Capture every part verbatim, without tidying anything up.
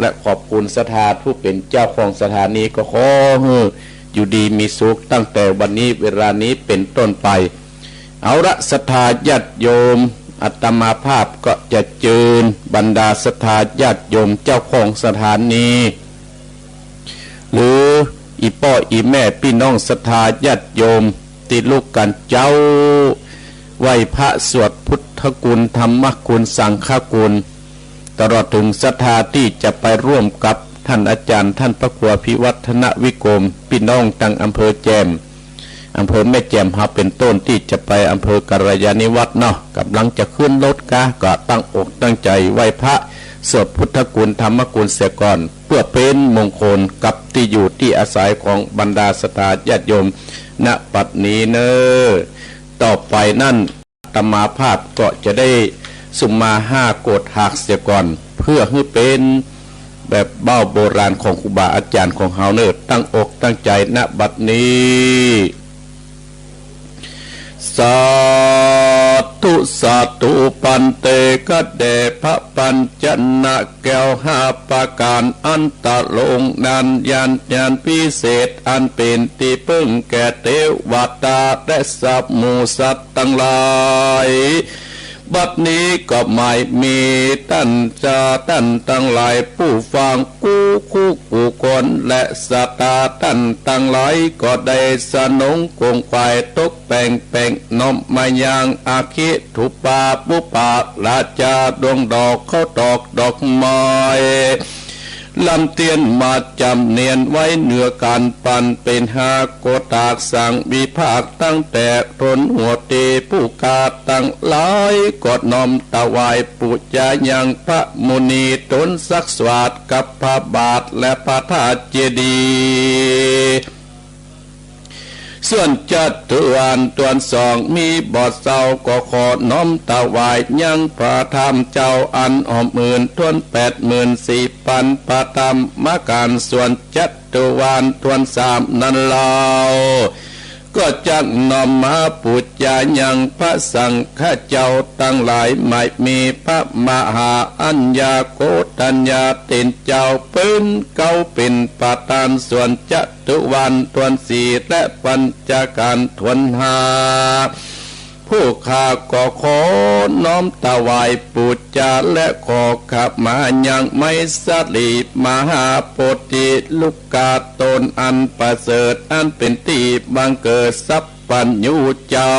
และขอบคุณศรัทธาผู้เป๋นเจ้าของสถานี ก็ขอหื้ออยู่ดีมีสุขตั้งแต่วันนี้เวลานี้เป๋นต้นไป เอาละ ศรัทธาญาติโยม อาตมาภาพก็จะเจิญบรรดาศรัทธาญาติโยมเจ้าของสถานี หรืออี่ป้ออี่แม่ปี้น้องศรัทธาญาติโยมตี้ลุกกั๋นเจ๊า ไหว้พระสวดพุทธคุณ ธรรมคุณ สังฆคุณ ตลอดเถิงศรัทธาตี้จะไปร่วมกับต้านอาจ๋ารย์ ต้านพระครูอภิวัฒนวิกรม ปี้น้องตังอำเภอแจ่ม อำเภอแม่แจ่มเฮาเป๋นต้น ตี้จะไปอำเภอกัลยาณิวัฒน์เนาะ ก่ำลังจะขึ้นรถกา ก็ตั้งอกตั้งใจ๋ไหว้พระสวดพุทธคุณ ธรรมคุณเสียก่อน เปื้อเป๋นมงคลกับตี้อยู่ตี้อาศัยของบรรดาศรัทธาญาติโยม ณ บัดนี้เน่อ ต่อไปนั้น อาตมาภาพก็จะได้สุมมาฮ่าโกษหากเสียก่อน เปื้อหื้อเป๋นแบบเบ้าโบราณของครูบาอาจ๋ารย์ของเฮาเน่อ ตั้งอกตั้งใจ๋ ณ บัดนี้ สาธุ สาธุ ปันเต ข้าแด่พระปัญจนะแก้วห้าประก๋าน อันตรงนั้น ญาณ ญาณวิเศษ อันเป๋นตี้เปิ้งแก่เตวตาและสัพหมู่สัตว์ตังหลาย บัดนี้ก็หมายมีต้านจะ ต้านตังหลายผู้ฟังกู้คู่กู้คน และศรัทธาต้านตังหลายก็ได้สนงขวนขวายตก แป๋งแป๋งน้อมมายังอาคิถูปาปุปาราชาดวงดอกข้าวตอกดอกไม้ ลำเตียนมาจ๋ำเนียนไว้เนื้อก๋านปันเป๋นฮาโกตากสังวิภาค ตั้งแต่ตนหัวเตผู้ข้าตังหลาย ก็น้อมถวายปู๋จายังพระมุนี ตนสักสวาดกับพระบาทและพระธาตุเจดีย์ ส่วนจัตุวาลตวนสองมีบ่เศร้า ก็ขอน้อมถวายยังพระธรรมเจ้าอันอ้อมอื่นถ้วนแปดหมื่นสี่ปันพระธรรมกาล ส่วนจัตุวาลตวนสามนั้นเล่า ก็จักน้อมมาปู๋จายังพระสังฆเจ้าตังหลาย หมายมีพระมหาอัญญาโกณฑัญญาเถรเจ้า เปิ้นเก๊าเป๋นประธาน ส่วนจัตุวาลตวนสี่และปัญจกาลตวนห้า ผู้ข้าก็ขอน้อมถวายปู๋จาและขอขมายังไมสลีมหาโพธิลูกาต้นอันประเสริฐ อันเป๋นตี้บังเกิดสัพพัญญูเจ้า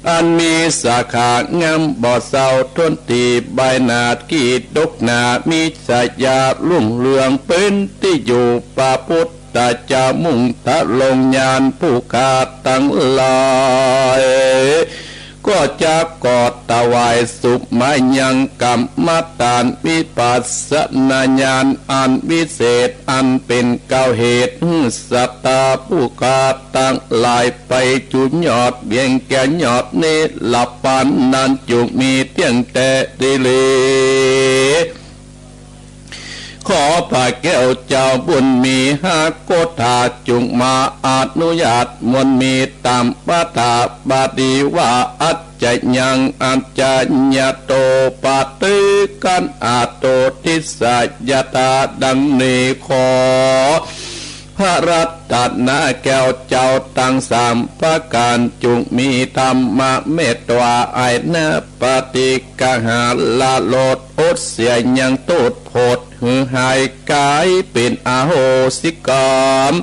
อันมีสาขางามบ่เศร้าถ้วนตี้ใบหน้า กี้ดกหนามีชายารุ่งเรือง เป๋นตี้อยู่พระพุทธเจ้ามุ่งทรงญาณผู้ข้าตังหลาย ก็จักขอถวายสุมมายังกรรมฐานวิปัสสนาญาณอันวิเศษ อันเป๋นเก๊าเหตุหื้อศรัทธาผู้ข้าตังหลายไปจุยอดเวียงแก้วยอดนิรพานนั้น จุ่งมีเตี้ยงแต๊ดีหลี ขอพระแก้วเจ้าบุญมีหาโกฏาจุ่งมาอนุญาตมวลมีต๋ามปฐาบดีว่า อัจจยังอัจจยโตปาฏิคันหาโต ทิสยถา ดังนี้ขอ พระรัตนแก้วเจ้าตังสามประก๋าน จุ่งมีธรรมเมตตาอันปฏิกหาละโลดอดเสียยังโต้ษโผดหื้อหายก๋ายเป๋นอโหสิกรรม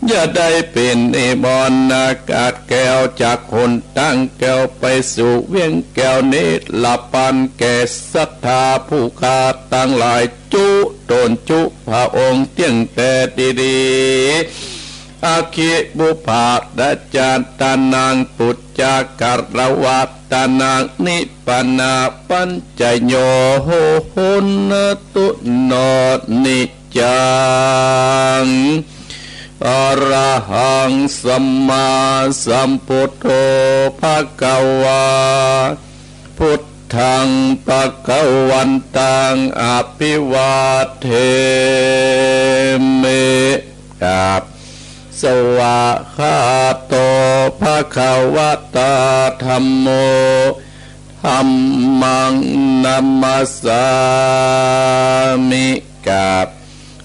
อย่าได้เป๋นนิวรณากัดแก้วจากหนตางแก้วไปสู่เวียงแก้วนิรพานแก่ศรัทธาผู้ข้าตังหลาย จุต๋นจุพระองค์เตี้ยงแต๊ดีหลี อคิปุพพาราชาตานัง ปุจจากรวัตตานัง นิพพานาปัญจโย โหนตุโนนิจจัง อะระหังสัมมาสัมพุทโธ ภะคะวา พุทธัง ภะคะวันตัง อะภิวาเทมิ ครับ สวากขาโต ภะคะวะตา ธัมโม ธัมมัง นะมัสสา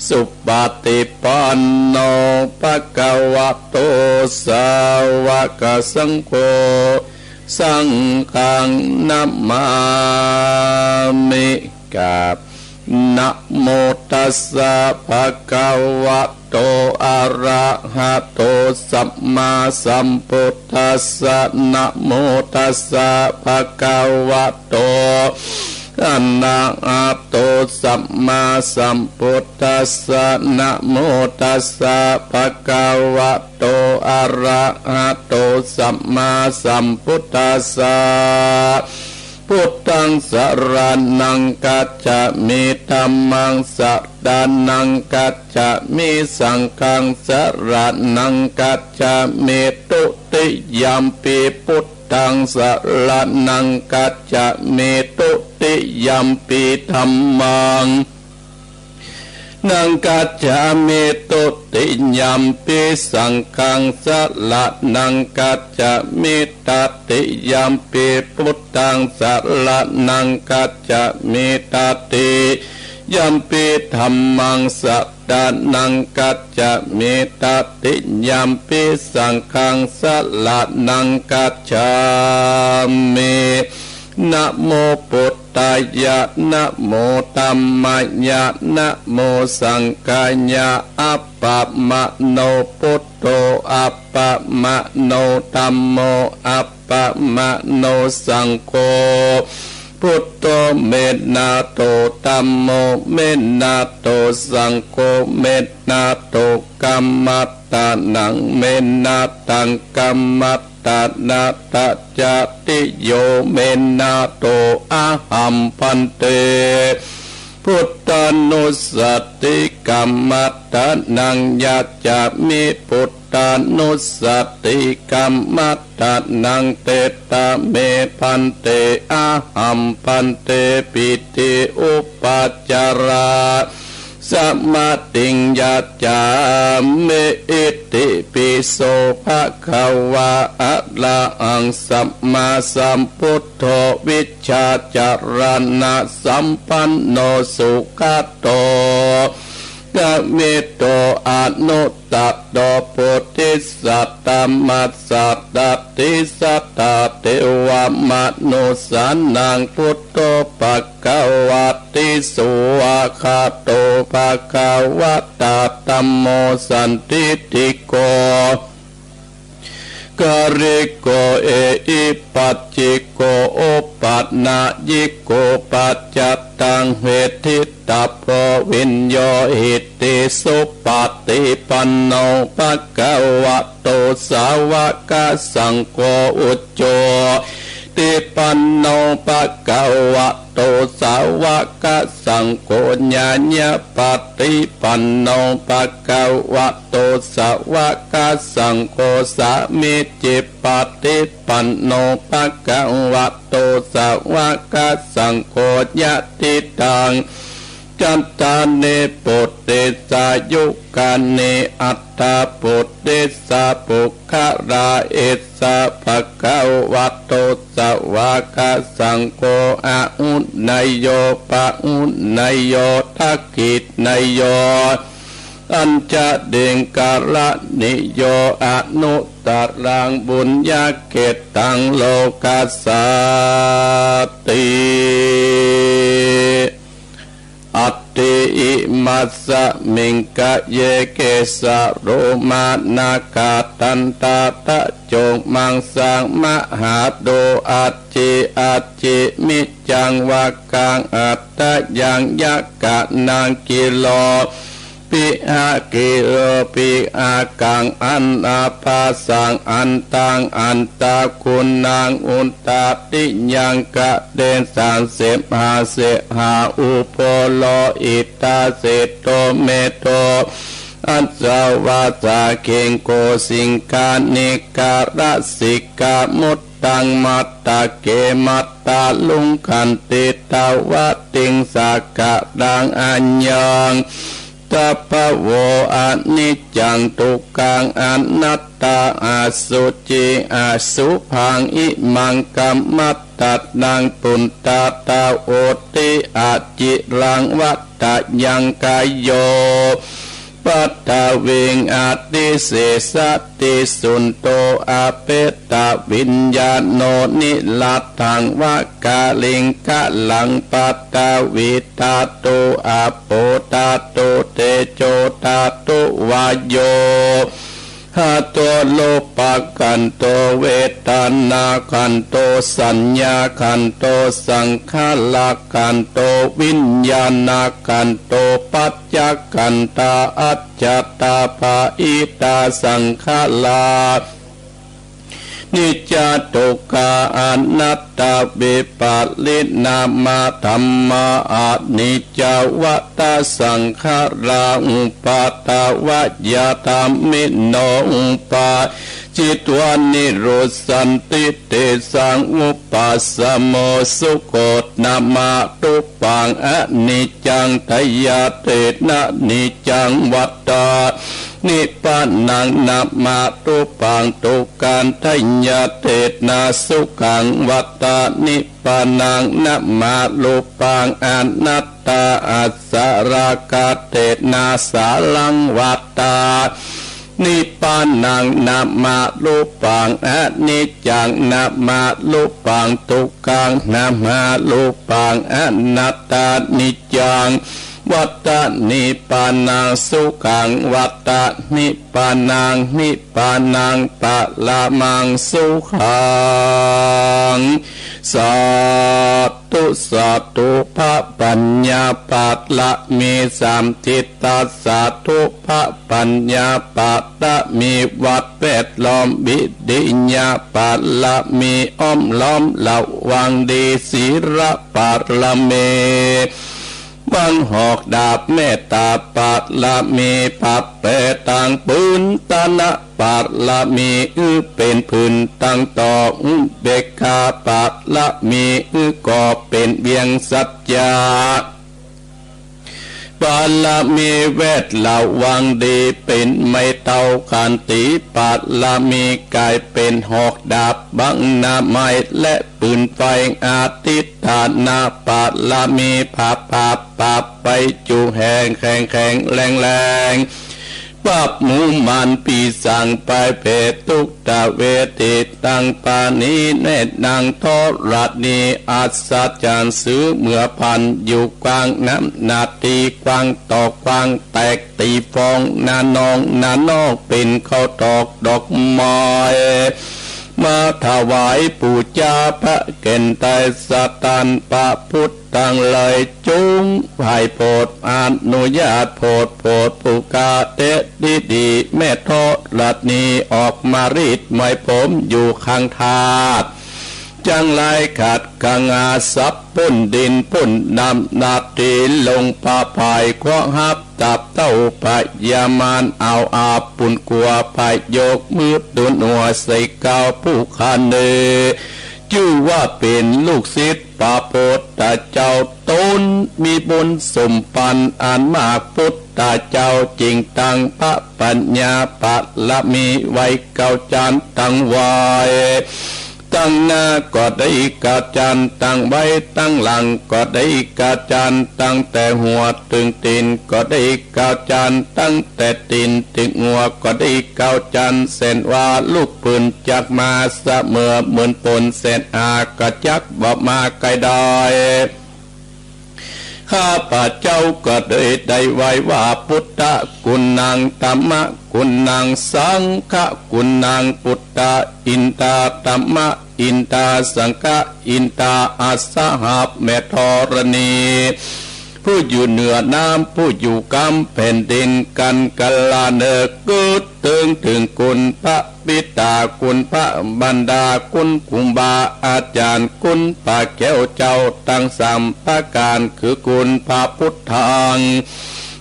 สุปฏิปันโน ภะคะวะโต สาวกสังโฆ สังฆัง นะมามิ กราบ นะโมตัสสะ ภะคะวะโต อะระหะโต สัมมาสัมพุทธัสสะ นะโมตัสสะ ภะคะวะโต อะระหะโต สัมมาสัมพุทธัสสะ นะโมตัสสะ ภะคะวะโต อะระหะโต สัมมาสัมพุทธัสสะ พุทธัง สะระณัง คัจฉามิ ธัมมัง สะระณัง คัจฉามิ สังฆัง สะระณัง คัจฉามิ ตุติยัมปิ พุทธัง สะระณัง คัจฉามิ ตุติยัมปิ ธัมมัง นัง คัจฉามิ ตุติยัมปิ สังฆัง สะระณัง คัจฉามิ ตติยัมปิ พุทธัง สะระณัง คัจฉามิ ตติยัมปิ ธัมมัง สะระณัง คัจฉามิ ตติยัมปิ สังฆัง สะระณัง คัจฉามิ นะโม พุทธายะ นะโม ธัมมายะ นะโม สังฆายะ อัปปะมะโน พุทโธ อัปปะมะโน ธัมโม อัปปะมะโน สังโฆ พุทโธ เมตตาโต ธัมโม เมตตาโต สังโฆ เมตตาโต กัมมัตตานัง เมตตาตัง กัมมัตตานะ ตะจะติโย เมตตาโต อะหัม ภันเต พุทธานุสสติกัมมัตตานัง ยาจามิ พุทธานุสสติกัมมัตตานัง เตตะเม ภันเต อะหัม ภันเต ปิติ อุปาจารา สมาติง ยาจามิ อิติปิโส ภะคะวา อะระหัง สัมมาสัมพุทโธ วิชชาจารณะสัมปันโน สุขะโต กะมิโต อนุตตะโร โพธิสัตตมัสสะ ตัตถิสัตตา เทวะมนุสสานัง พุทโธ ภะคะวะติ สุวากขาโต ภะคะวะตา ธัมโม สันทิฏฐิโก กาลิโก เอหิปัสสิโก โอปะนะยิโก ปัจจัตตัง เวทิตตะโพ วิญโญหิติ สุปะฏิปันโน ภะคะวะโต สาวะกะสังโฆ อุจโจ ติปันโน ภะคะวะโต สาวะกะสังโฆ ญาณะปะฏิปันโน ภะคะวะโต สาวะกะสังโฆ สามีจิปะฏิปันโน ภะคะวะโต สาวะกะสังโฆ ยะถิตัง จัตตาริ ปุริสายุคานิ อัตถะปุริสะปุคคละ เอสสะ ภะคะวะโต สาวะกะสังโฆ อาหุเนยโย ปะหุเนยโย ทักขิเนยโย อัญชะลิงกะระณิโย อนุตตะรัง ปุญญะเขตตัง โลกัสสาติ อัตถิ อิมัสสมิง กะเย เกสะโลมา นะขา ทันตา ตะโจ มังสัง มะหาโด อัจฉิ อัจฉิ มิจจัง วะกัง อัตถะยัง ยะกะนัง กิโล ปิหะ กิโล ปิหะกัง อันนาภาสัง อันตัง อันตะกุณัง อุตตะติยัง กะเดสัง เสหะ เสหะ อุโพโล อิตา เสโท เมโท อัสสะวาสา เขงโค สิงคานิกะ ละสิกะ มุตตัง มัตตะเก มัตตาลุง ขันติตะวะติง สะกะดัง อัญญัง ตะปะโว อนิจจัง ทุกขัง อนัตตา อสุจิ อสุภัง อิมัง กัมมัตตะนัง ปุตตะ ตะโหติ อจิรัง วัตตะยัง กะโย ปัตตะวิง อติเสสะติ สุณโต อเปตะวิญญาโณ นิรัตถัง วะกะลิง กะลัง ปัตตะวี ตาตุ อาโป ตาตุ เตโจ ตาตุ วาโย หะโต รูปะขันโต เวทนาขันโต สัญญาขันโต สังขารขันโต วิญญาณขันโต ปัจจขันธา อัจจตา ปะหิตา สังขารา นิจจา ทุกขา อนัตตา วิปริณามะธัมมา อนิจจา วัตตะ สังขารา อุปาทวายะธรรมมิโน อุปา จิตวานิโรธสันติ เตสัง อุปัสสโม สุโข นะมะ รูปัง อนิจจัง ไตรยะเตนะ นิจจัง วัตตานิปานัง นะมะ รูปัง ทุกขัง ไตรยะเตนะ สุขัง วัตตานิปานัง นะมะ รูปัง อนัตตา อัสสะ ราคะเตนะ สารัง วัตตานิปานัง นะมะ รูปัง อนิจจัง นะมะ รูปัง ทุกขัง นะมะ รูปัง อนัตตา นิจจัง วัตตานิปานัง สุขัง วัตตานิปานัง นิปานัง ปะระมัง สุขัง สาธุ สาธุ พระปัญญาปะระมีสาม จิตตะ สาธุ พระปัญญาปะระมี วัดแวดล้อม วิริยะปะระมี อ้อมล้อมระวังดี ศีลปะระมี บังหอกดาบ เมตตาปะระมี ปะแปดตางปืน ตนะปะระมี อื้อเป๋นปืนตังต่อ อุเบกขาปะระมี อื้อก่อเป๋นเวียง สัจจะปะระมี แวดระวังดี เป๋นไม้เต๊า ขันติปะระมี ก๋ายเป๋นหอกดาบ บังหน้าไม้และปืนไฟ อธิฏฐานะปะระมี ผาบผาบผาบไป จุแหงแข็งแข็งแรงแรง ปราบหมู่มารปีศาจ ไปเผยทุกขเวทติ ตังปาณี แน่นางธรณี อัศจรรย์ เสมือพันอยู่กว้าง น้ำหน้าตี้กว้าง ต่อกว้าง แตกตี้ฟอง หน้านองหน้านอก เป๋นข้าวตอกดอกไม้ มาถวายปู๋จา พระแก่นไตรสถาน พระพุทธ ตังหลาย จุ่งใผโผด อนุญาตโผด โผดผู้ข้าเต๊ดีดี แม่ธรณี ออกมารีดไหมผมอยู่ข้างธาตุ จั่งหลายขัดขงา สับป้นดินป้นน้ำ หน้าตี้ลงป่าผาย ขอฮับตับเต้าพญามาร เอาอาบปุนกัว พยกมือตุนหัวใส่เก้าผู้ข้าเน่อ จื้อว่าเป๋นลูกศิษย์พระพุทธเจ้า ต๋นมีบุญสมปันอันมาก พุทธเจ้าจึงตั้งพระปัญญาปะระมีไว้เก้าจั๊นตังไว้ ตังหน้าก็ได้เก้าจั๊นตังไว้ ตังหลังก็ได้เก้าจั๊น ตั้งแต่หัวเถิงตี๋นก็ได้เก้าจั๊น ตั้งแต่ตี๋นเถิงหัวก็ได้เก้าจั๊น แสนว่าลูกปืนจักมา เสมือเหมือนฝนแสนหาก็จักบ่มาใก้ได้ ข้าพเจ้าก็ได้ ได้ไหว้ว่า พุทธกุณัง ธัมมกุณัง สังฆกุณัง พุทธอินทา ธัมมอินทา สังฆอินทา อัสสหับแม่ธรณี ผู้อยู่เหนือน้ำ ผู้อยู่กำแผ่นดิน กันกะลาเนิก กึ๊ดเถิงเถิงคุณพระบิดา คุณพระมารดา คุณครูบาอาจ๋ารย์ คุณพระแก้วเจ้าตังสามประก๋าน คือคุณพระพุทธัง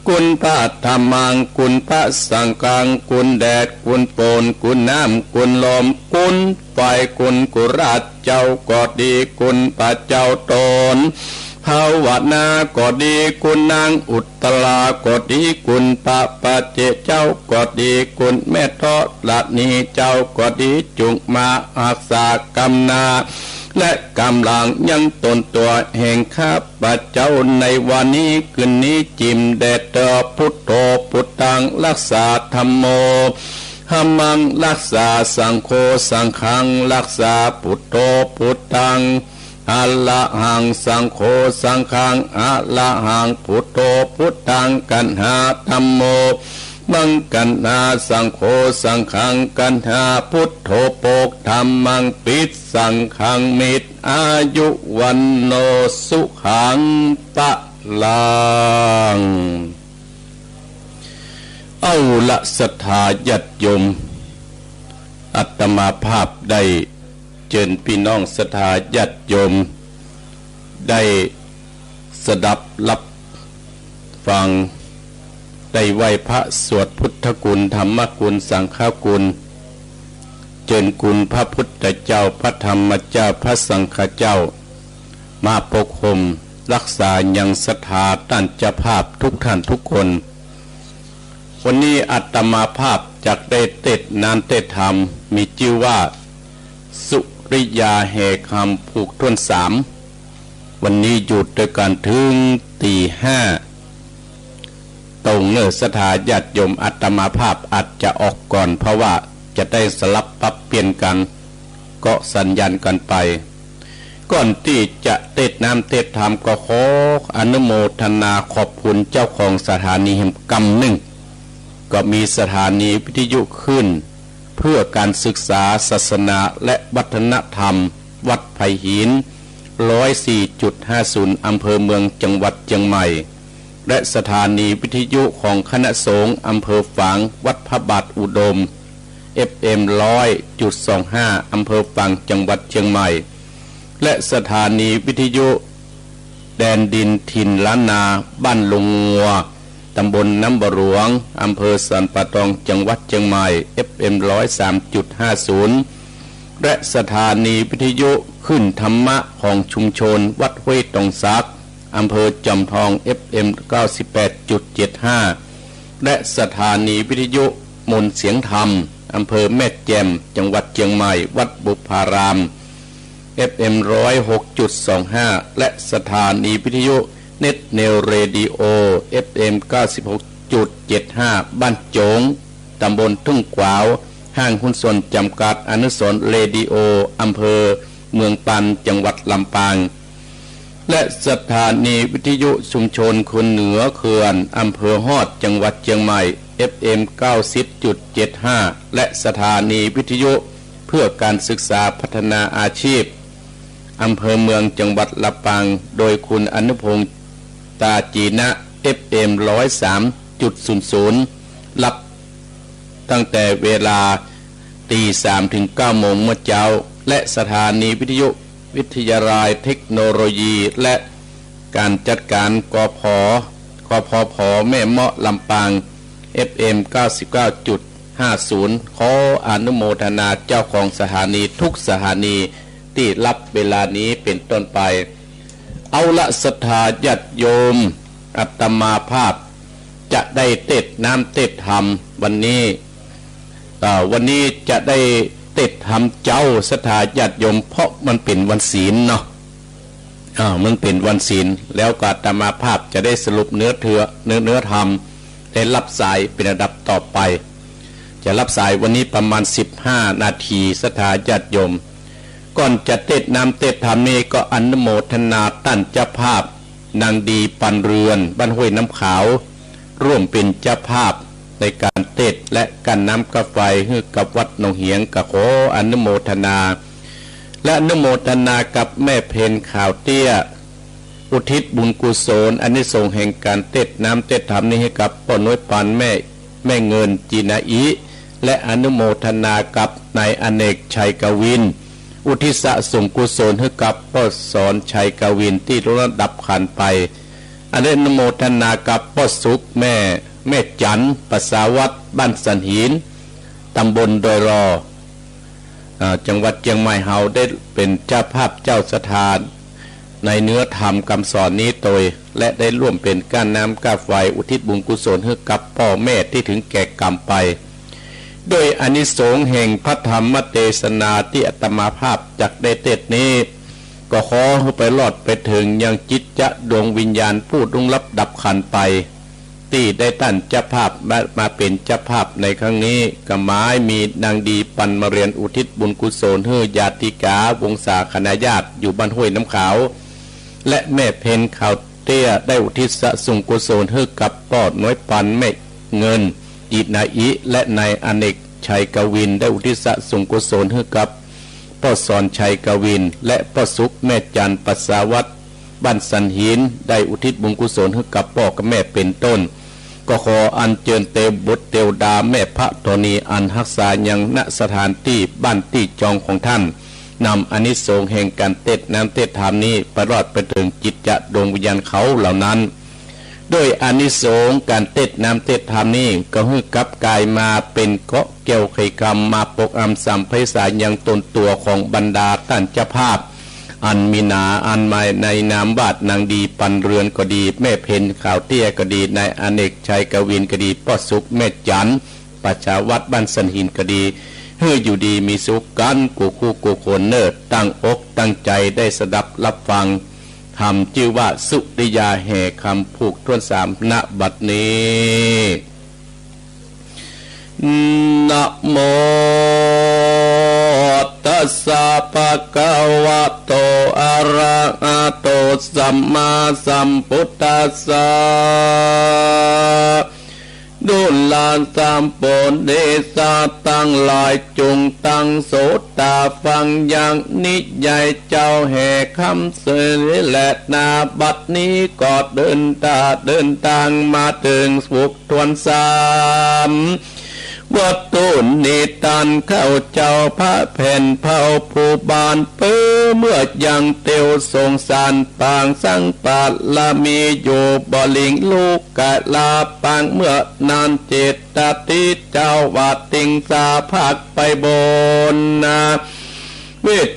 คุณพระธัมมัง คุณพระสังฆัง คุณแดด คุณฝน คุณน้ำ คุณลม คุณไฟ คุณกุราชเจ้าก็ดี คุณพระเจ้าต๋น ภาวนาก็ดี คุณนางอุตตราก็ดี คุณพระปัจเจกเจ้าก็ดี คุณแม่ธรณีเจ้าก็ดี จุ่งมาฮักษากำหน้า และกำลังยังตนตั๋วแห่งข้าพเจ้าในวันนี้คืนนี้ จิ่มแด่เต้อ พุทโธ พุทธัง รักษา ธัมโม ธัมมัง รักษา สังโฆ สังฆัง รักษา พุทโธ พุทธัง อะระหัง สังโฆ สังฆัง อะระหัง พุทโธ พุทธัง กัณหา ธัมโม มัง กัณหา สังโฆ สังฆัง กัณหา พุทโธ โภค ธัมมัง ภิสสังฆัง มิตร อายุ วัณโณ สุขัง พลัง เอาละ ศรัทธาญาติโยม อาตมาภาพได้เจิญปี้น้องศรัทธาญาติโยม ได้สดับรับฟัง ได้ไหว้พระสวดพุทธคุณ ธรรมคุณ สังฆคุณ เจิญคุณพระพุทธเจ้า พระธรรมเจ้า พระสังฆเจ้า มาปกห่มรักษายังศรัทธาต้านเจ้าภาพทุกท่านทุกคน วันนี้อาตมาภาพจักได้เตสน์นามเตสน์ธรรม มีจื้อว่า สุริยาแห่คำ ผูกถ้วนสาม วันนี้อยู่ตวยกั๋นเถิงตี๋ห้า ตรงเน่อศรัทธาญาติโยม อาตมาภาพอาจจะออกก่อน เพราะว่าจะได้สลับปรับเปลี่ยนกั๋น ก็สัญญาณกั๋นไป ก่อนตี้จะเตสน์นามเตสน์ธรรม ก็ขออนุโมทนาขอบคุณเจ้าของสถานีแหมกำนึ่ง ก็มีสถานีวิทยุคลื่นเพื่อการศึกษาศาสนาและวัฒนธรรม วัดไผ่หิน ร้อยสี่จุดห้าศูนย์ อำเภอเมือง จังหวัดเจียงใหม่ และสถานีวิทยุของคณะสงฆ์อำเภอฝาง วัดพระบาทอุดม เอฟเอ็ม ร้อยจุดสองห้า อำเภอฝาง จังหวัดเจียงใหม่ และสถานีวิทยุแดนดินถิ่นล้านนา บ้านลงงัว ตำบลน้ำบ่อหลวง อำเภอสันป่าตอง จังหวัดเจียงใหม่ เอฟเอ็ม ร้อยสามจุดห้าศูนย์ และสถานีวิทยุคลื่นธรรมะของชุมชนวัดห้วยตองสัก อำเภอจอมทอง เอฟเอ็ม เก้าสิบแปดจุดเจ็ดห้า และสถานีวิทยุมนต์เสียงธรรม อำเภอแม่แจ่ม จังหวัดเจียงใหม่ วัดบุพาราม เอฟเอ็ม ร้อยหกจุดสองห้า และสถานีวิทยุ Net Neo Radio เอฟเอ็ม เก้าสิบหกจุดเจ็ดห้า บ้านโจ๋ง ตำบลทุ่งขวาว ห้างหุ้นส่วนจำกัดอนุสรณ์เรดิโอ อำเภอเมืองปาน จังหวัดลำปาง และสถานีวิทยุชุมชนคนเหนือเขื่อน อำเภอฮอด จังหวัดเจียงใหม่ เอฟเอ็ม เก้าสิบจุดเจ็ดห้า และสถานีวิทยุเพื่อการศึกษาพัฒนาอาชีพ อำเภอเมือง จังหวัดลำปาง โดยคุณอนุพงษ์ ตาจีนะ เอฟเอ็ม ร้อยสามจุดศูนย์ศูนย์ รับตั้งแต่เวลาตีสามถึงเก้าโมงเมื่อเจ๊า และสถานีวิทยุวิทยาลัยเทคโนโลยีและการจัดการ กพ กพผ แม่เมาะ ลำปาง เอฟเอ็ม เก้าสิบเก้าจุดห้าศูนย์ ขออนุโมทนาเจ้าของสถานีทุกสถานีตี้รับเวลานี้เป็นต้นไป เอาละศรัทธาญาติโยม อาตมาภาพจะได้เตสน์นามเตสน์ธรรมวันนี้ อ่า วันนี้จะได้เตสน์ธรรมเจ๊าศรัทธาญาติโยม เพราะมันเป๋นวันศีลเนาะ อ่า มันเป๋นวันศีล แล้วก็อาตมาภาพจะได้สรุปเนื้อเถือ เนื้อ เนื้อธรรม ได้รับสายเป๋นอันดับต่อไป จะรับสายวันนี้ประมาณสิบห้านาที ศรัทธาญาติโยม ก่อนจะเตสน์นามเตสน์ธรรมนี้ ก็อนุโมทนาต้านเจ้าภาพ นางดีปันเรือน บ้านห้วยน้ำขาว ร่วมเป๋นเจ้าภาพในการเตสน์และกั้นน้ำก้าไฟหื้อกับวัดหนองเหียง ก็ขออนุโมทนา และอนุโมทนากับแม่เพ็ญขาวเตี้ย อุทิศบุญกุศลอานิสงส์แห่งการเตสน์นามเตสน์ธรรมนี้หื้อกับป้อน้อยปาน แม่ แม่เงิน จีนาอิ และอนุโมทนากับนายอเนก ชัยกวิน อุทิศส่งกุศลหื้อกับป้อสอน ชัยกวิน ตี้ล่วงลับขันไป อนุโมทนากับป้อสุข แม่ แม่จั๋น ประสาวัตร บ้านสันหิน ตำบลดอยหล่อ อ่า จังหวัดเจียงใหม่ เฮาได้เป๋นเจ้าภาพเจ้าศรัทธา ในเนื้อธรรมกำสอนนี้โตย และได้ร่วมเป๋นก้านน้ำก้านไฟอุทิศบุญกุศลหื้อกับป้อแม่ตี้เถิงแก่ก๋รรมไป โดยอานิสงส์แห่งพระธรรมเตสนาตี้อาตมาภาพจักได้เตสน์นี้ ก็ขอหื้อไปรอดไปเถิงยังจิตจะดวงวิญญาณผู้ล่วงลับดับขันธ์ไป ตี้ได้ต้านเจ้าภาพมา มาเป๋นเจ้าภาพในครั้งนี้ ก็หมายมีนางดีปันมาเรียนอุทิศบุญกุศลหื้อญาติกาวงศาคณาญาติอยู่บ้านห้วยน้ำขาว และแม่เพ็ญขาวเตี้ยได้อุทิศส่งกุศลหื้อกับป้อน้อยปัน แม่เงิน จินาอิ และนายอเนกชัยกวิน ได้อุทิศส่งกุศลหื้อกับป้อสอนชัยกวิน และป้อสุข แม่จันทร์ ปัสสาวัตร บ้านสันหิน ได้อุทิศบุญกุศลหื้อกับป้อกับแม่เป๋นต้น ก็ขออัญเจิญเตวบุตรเตวดาแม่พระธรณีอันฮักษายัง ณ สถานตี้บ้านตี้จองของต้าน นำอานิสงส์แห่งก๋านเตสน์น้ำเตสน์ธรรมนี้ไปรอดไปเถิงจิตจะดวงวิญญาณเขาเหล่านั้น โดยอานิสงส์ก๋านเตสน์น้ำเตสน์ธรรมนี้ ก็หื้อกับก๋ายมาเป๋นเกราะแก้วไขคำ มาปกอำสำไพศาลยังตนตั๋วของบรรดาต้านเจ้าภาพ อันมีหนา อันมาในนามว่านางดีปันเรือนก็ดี แม่เพ็ญขาวเตี้ยก็ดี นายอเนกชัยกวินก็ดี ป้อสุข แม่จันทร์ ปัสสาวัตร บ้านสันหินก็ดี หื้ออยู่ดีมีสุขกั๋นกู้คู่กู้คนเน่อ ตั้งอกตั้งใจ๋ได้สดับฮับฟังธรรมจื้อว่าสุริยาแห่คำผูกถ้วนสาม ณ บัดนี้ นะโม ตัสสะ ภะคะวะโต อะระหะโต สัมมาสัมพุทธัสสะ ดูราสะ ปุริสะตังหลาย จุ่งตั้งโสตาฟังยังนิยายเจ้าแห่คำเสนอแล ณ บัดนี้ก็เดินตา เดินตางมาเถิงผูกถ้วนสาม วัตถุนิทานข้าเจ้าพระแผ่นเผ่าผู้บานเปื้อ เมื่อยังเตียวสงสารปางสังบารมีอยู่ บ่หลิ้งลุกกะลาปาง เมื่อนานเจตติเจ้าว่าติงสาภักไปบนนา เวช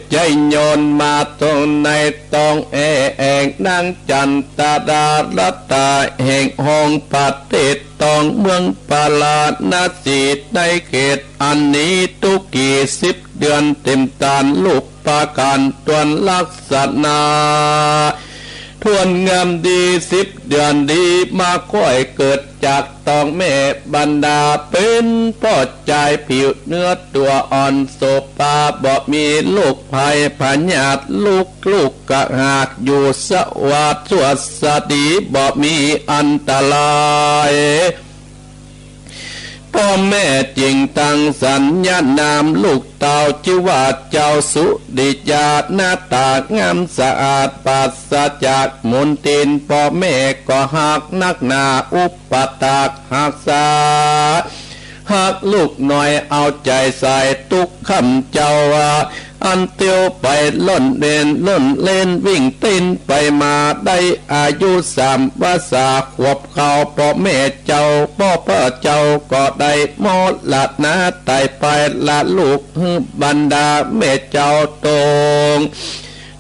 ยนต์มาตรงในตองแอแองนางจันตดารัตตา แห่งห้องประเทศตองเมืองปาราณสี ในเขตอันนี้ทุกกี่สิบเดือนเต็มตานลูกประการถ้วนลักษณะ ถ้วนงามดีสิบเดือนดีมาค่อยเกิดจากตองแม่บรรดา เป๋นป้อจายผิวเนื้อตั๋วอ่อนโสภา บ่มีโรคภัยพยาธิลุกคลุกกะหากอยู่สวัสดิ์สวัสดี บ่มีอันตราย ป้อแม่จึงตั้งสัญญานามลูกเต้าจื้อว่าเจ้าสุริยา หน้าต๋างามสะอาดปราศจากมลทิน ป้อแม่ก็ฮักนักหนา อุปถากฮักษา ฮักลูกน้อยเอาใจ๋ใส่ทุกค่ำเจ้าว่า อันเตียวไปล่อนเล่นล่อนเล่นวิ่งเต้นไปมา ได้อายุสามวรรษาขวบเข้า ป้อแม่เจ้า ป้อป้อเจ้าก็ได้มรณะต๋ายไป ละลูกหื้อบรรดาแม่เจ้าตรง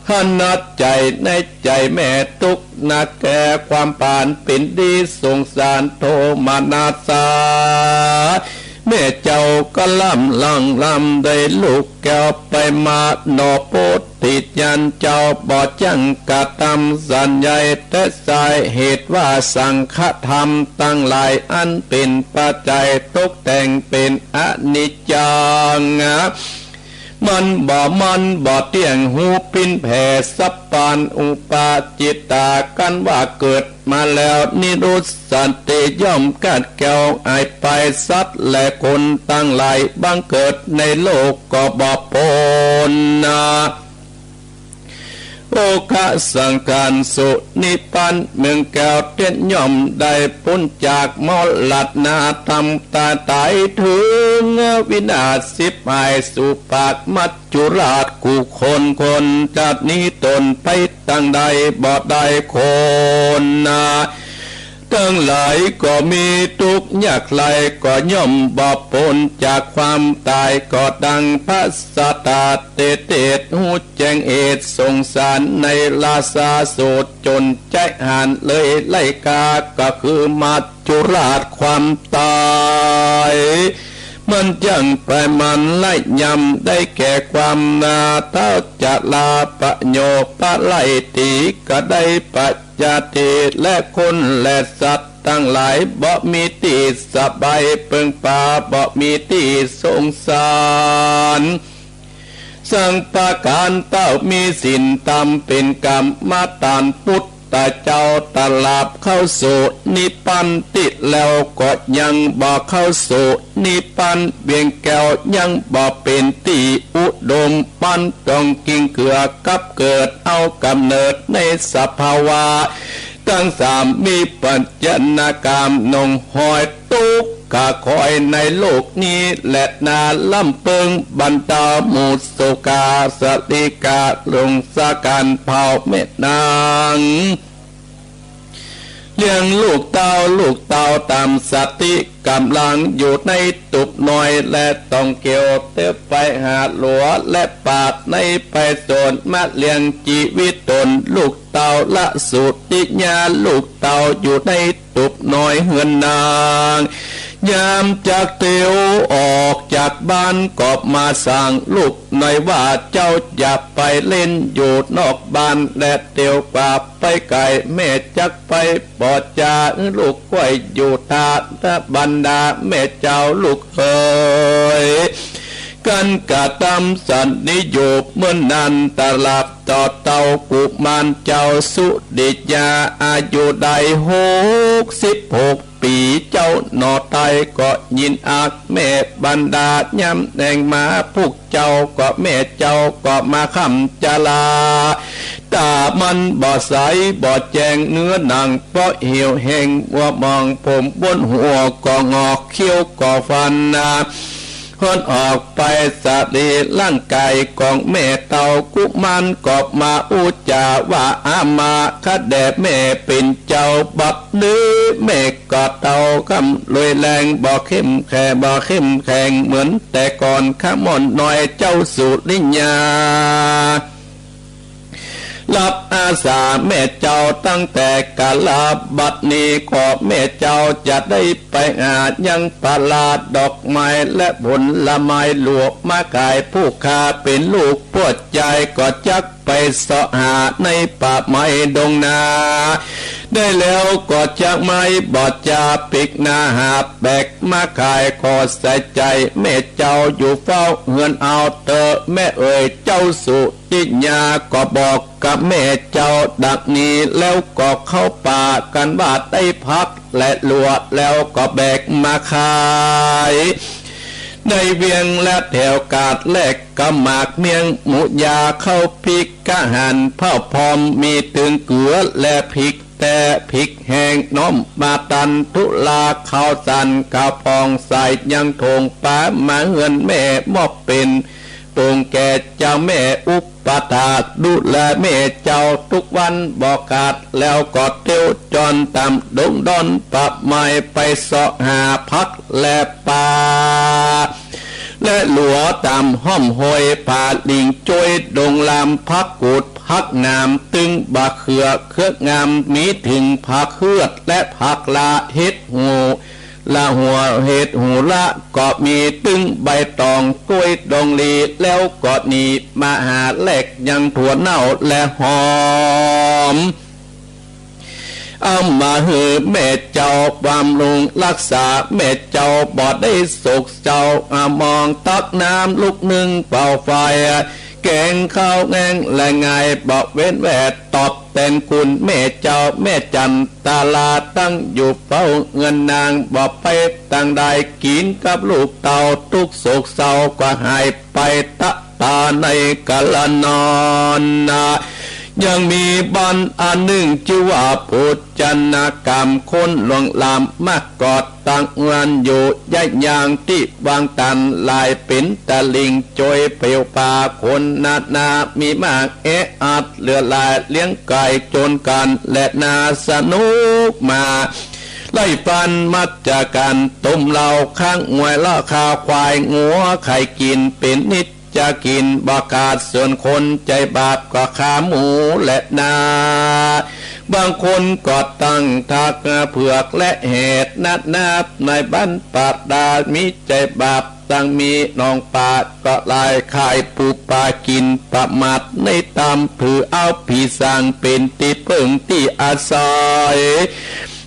ขนาดใจ๋ในใจ๋แม่ทุกข์หนักแก่ความปานเป๋นดีสงสารโทมนัสสา แม่เจ้าก็ลำลังลำได้ลูกแก้วไปมา หนอโพธิญาณเจ้าบ่จั่งกระทำสัญญา แต่สาเหตุว่าสังฆธรรมตังหลายอันเป๋นปัจจัยตกแต่งเป๋นอนิจจัง มันบ่มั่นบ่เตี้ยง ฮู้ปิ้นแผ่สัพพันอุปาจิตตา กันว่าเกิดมาแล้วนิรุสสันติย่อมขาดแคล้วหายไป สัตว์และคนตังหลายบังเกิดในโลกก็บ่ป๊นนา โอคะสังขารสุนิพพานเมืองแก้วเตี้ยนย่อมได้ป๊นจากมรณะธรรมตายต๋ายเถิงวินาศฉิบหายสู่ปากมัจจุราชกู้คนคน จาตินี้ตนไปตังใดบ่ได้คนนา ตังหลายก็มีตุ๊กข์ยากไร้ ก็ย่อมบ่ป๊นจากความต๋าย ก็ดังพระศาสดาเตเตศน์ ฮู้แจ้งเหตุสงสารในราชาสูตร จ๋นใจ๊หาญเลยไล่กา ก็คือมัจจุราชความต๋าย มันยังไปมันไล่ยำ ได้แก่ความนาเฒ่า จะลาประโยคปะไล่ตี ก็ได้ประ ญาติและคนและสัตว์ตังหลาย บ่มีตี้สบายเปิงปา บ่มีตี้สงสารสังประก๋าน เต้ามีศีลธรรมเป๋นกรรมฐาน พุทธเจ้าตราบเข้าสู่นิพพานตี้แล้ว ก็ยังบ่เข้าสู่นิพพาน เวียงแก้วยังบ่เป๋นตี้อุดม บ้านดงกิ่งเขือกับเกิด เอาก๋ำเนิดในสภาวะตังสาม มีปัจจนกรรมหนองหอย ตุ๊กข์กะคอยในโลกนี้แลนา ล้ำเปิงบรรดาหมู่สุขา สริกะ หลงสะกั๋น เผ่าแม่นาง เลี้ยงลูกเต้า ลูกเต้าต๋ามสติก๋ำลัง อยู่ในตุ๊บน้อยและต้องเกี่ยว เตียวไปหาหลัวและปาด ในไปสนมาเลี้ยงจีวิตต๋น ลูกเต้าละสุติญา ลูกเต้าอยู่ในตุ๊บน้อยเฮือนนาง ยามจักเตียวออกจากบ้าน ก็มาสั่งลูกน้อยว่า เจ้าอย่าไปเล่นอยู่นอกบ้าน และเตียวกว่าไปไก๋ แม่จักไปบ่จ๋า ลูกก้อยอยู่ต้าน บรรดาแม่เจ้าลูกเอ๋ย กั๋นกระตำสันนิโยค เมื่อนั้นตราบเต้า เต้ากุมารเจ้าสุติญา อายุได้หกสิบหก ปี๋เจ้าหนอ ไต้ก็ยินอักแม่บรรดา ยามแหน่งมา ผู้เจ้าก็แม่เจ้าก็มาค้ำจารา ต๋ามันบ่ใสบ่แจ้งเนื้อหนัง เพราะหิวแห้งมัวหมอง ผมบนหัวก็หงอก เขี้ยวก็ฟันนา ฮ้อนออกไปสรีร่างก๋ายของแม่เต้า กุมารก็มาอู้จ๋าว่า อามาคะแด่แม่เป๋นเจ้า บัดนี้แม่ก็เฒ่าค่ำรวยแรง บ่เข้มแข็ง บ่เข้มแข็งเหมือนแต่ก่อน ข้าม่อนน้อยเจ้าสุริญญา รับอาสาแม่เจ้าตั้งแต่กาลา บัดนี้ก็แม่เจ้าจะได้ไปหายังป่าลาดอกไม้และผลไม้หลวงมาขาย ผู้ข้าเป๋นลูกป้อจายก็จักไปเสาะหาในป่าไม้ดงนา ได้แล้วก็จักไม้บ่จา ปิ๊กหน้าหาบแบกมาขาย ขอใส่ใจ๋แม่เจ้าอยู่เฝ้าเฮือนเอาเต๊อะ แม่เอ๋ยเจ้าสุ ติญาก็บอกกับแม่เจ้าดังนี้ แล้วก็เข้าป่ากั๋นว่า ได้ผักและหลัวแล้วก็แบกมาขาย ในเวียงและแถวกาดแลกกับหมากเมี่ยง หมูยา ข้าวพริก อาหารเผาพร้อม มีตึงเกือและพริกแต๊ พริกแห้ง น้อมมาตันทุลา ข้าวสาร ข้าวพอง ใส่ยังโถงป๋า มาเฮือนแม่มอบเป๋น ปงแก่เจ้าแม่อุปถาก ดูแลแม่เจ้าทุกวันบ่ขาด แล้วก็เตียวจรต๋ามดงดอนป่าไม้ ไปเสาะหาผักและป่าและหลัวต๋ามห้อมห้วยผาหลิง จ้วยดงลาม ผักกูด ผักหนาม ตึงบ่าเขือ เขืองาม มีถึงผักเฮือดและผักละ เห็ดหู ละหัว เห็ดหูละก็มี ตึงใบตอง กล้วยดองลี แล้วก็หนีมาหาแลกยังถั่วเน่าและหอม เอามาหื้อแม่เจ้าบำรุงรักษา แม่เจ้าบ่ได้โศกเศร้า อะมองตักน้ำลุกนึ่งเป่าไฟ แก๋งข้าวแห้งและงาย บ่เว้นแวดตอบแตนคุณ แม่เจ้าแม่จันตาลา ตั้งอยู่เฝ้าเฮือนนาง บ่ไปตางใด กิ๋นกับลูกเต้า ตุ๊กข์โศกเศร้าก็หายไป ตะตาในกาละนอนนา ยังมีบ้านอันนึ่งจื้อว่าปุจจนกรรม คนหลวงลามมากกอดตังวันอยู่ ย้ายยางตี้วางตัน หลายเป๋นตะหลิ่ง จ้วยเปลวปลา คนนานา มีมากแออัดเหลือหลาย เลี้ยงก๋ายโจรกั๋น และนาสนุกมา ได้ฟันมัจจากัณฑ์ ต้มเหล้า ค้างงวย ราคาควาย งัว ไข่กิ๋น เป๋นนิจจะกิ๋น บ่ขาด ส่วนคนใจ๋บาป ก็ฆ่าหมูแลนา บางคนก็ตั้งถากเผือกและแหด นานา ในบรรพดา มีใจ๋บาป ตังมีหนองปลาก็หลาย ขายปูปลากิ๋น ประมาทในต๋าม ถือเอาผีสางเป๋นตี้เปิ้งตี้อาศัย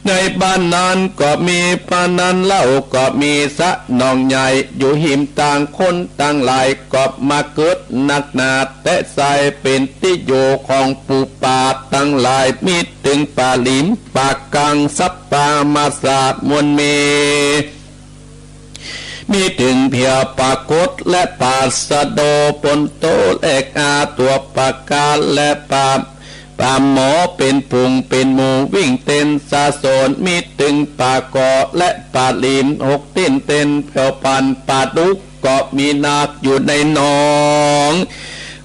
ในบ้านนั้นก็มีพนันเหล้าก็มี สระหนองใหญ่อยู่หิม ต่างคนตังหลายก็มาเกิดนักหนา แต๊ใส่เป๋นตี้อยู่ของปูปลาตังหลาย มีเถิงป๋าหลิม ป๋ากัง สัปปะมาสา มวลมี มีเถิงเผียป๋ากดและป๋าสะโด ปนโตแลกอา ตั๋วป๋ากาและป๋า ป๋าหมอเป๋นฝูงเป๋นหมู่ วิ่งเต้นสาสน มีเถิงป๋าก่อและป๋าหลิม หกตี้นเต้นแผ่วปัน ป๋าดุกก็มีนักอยู่ในหนอง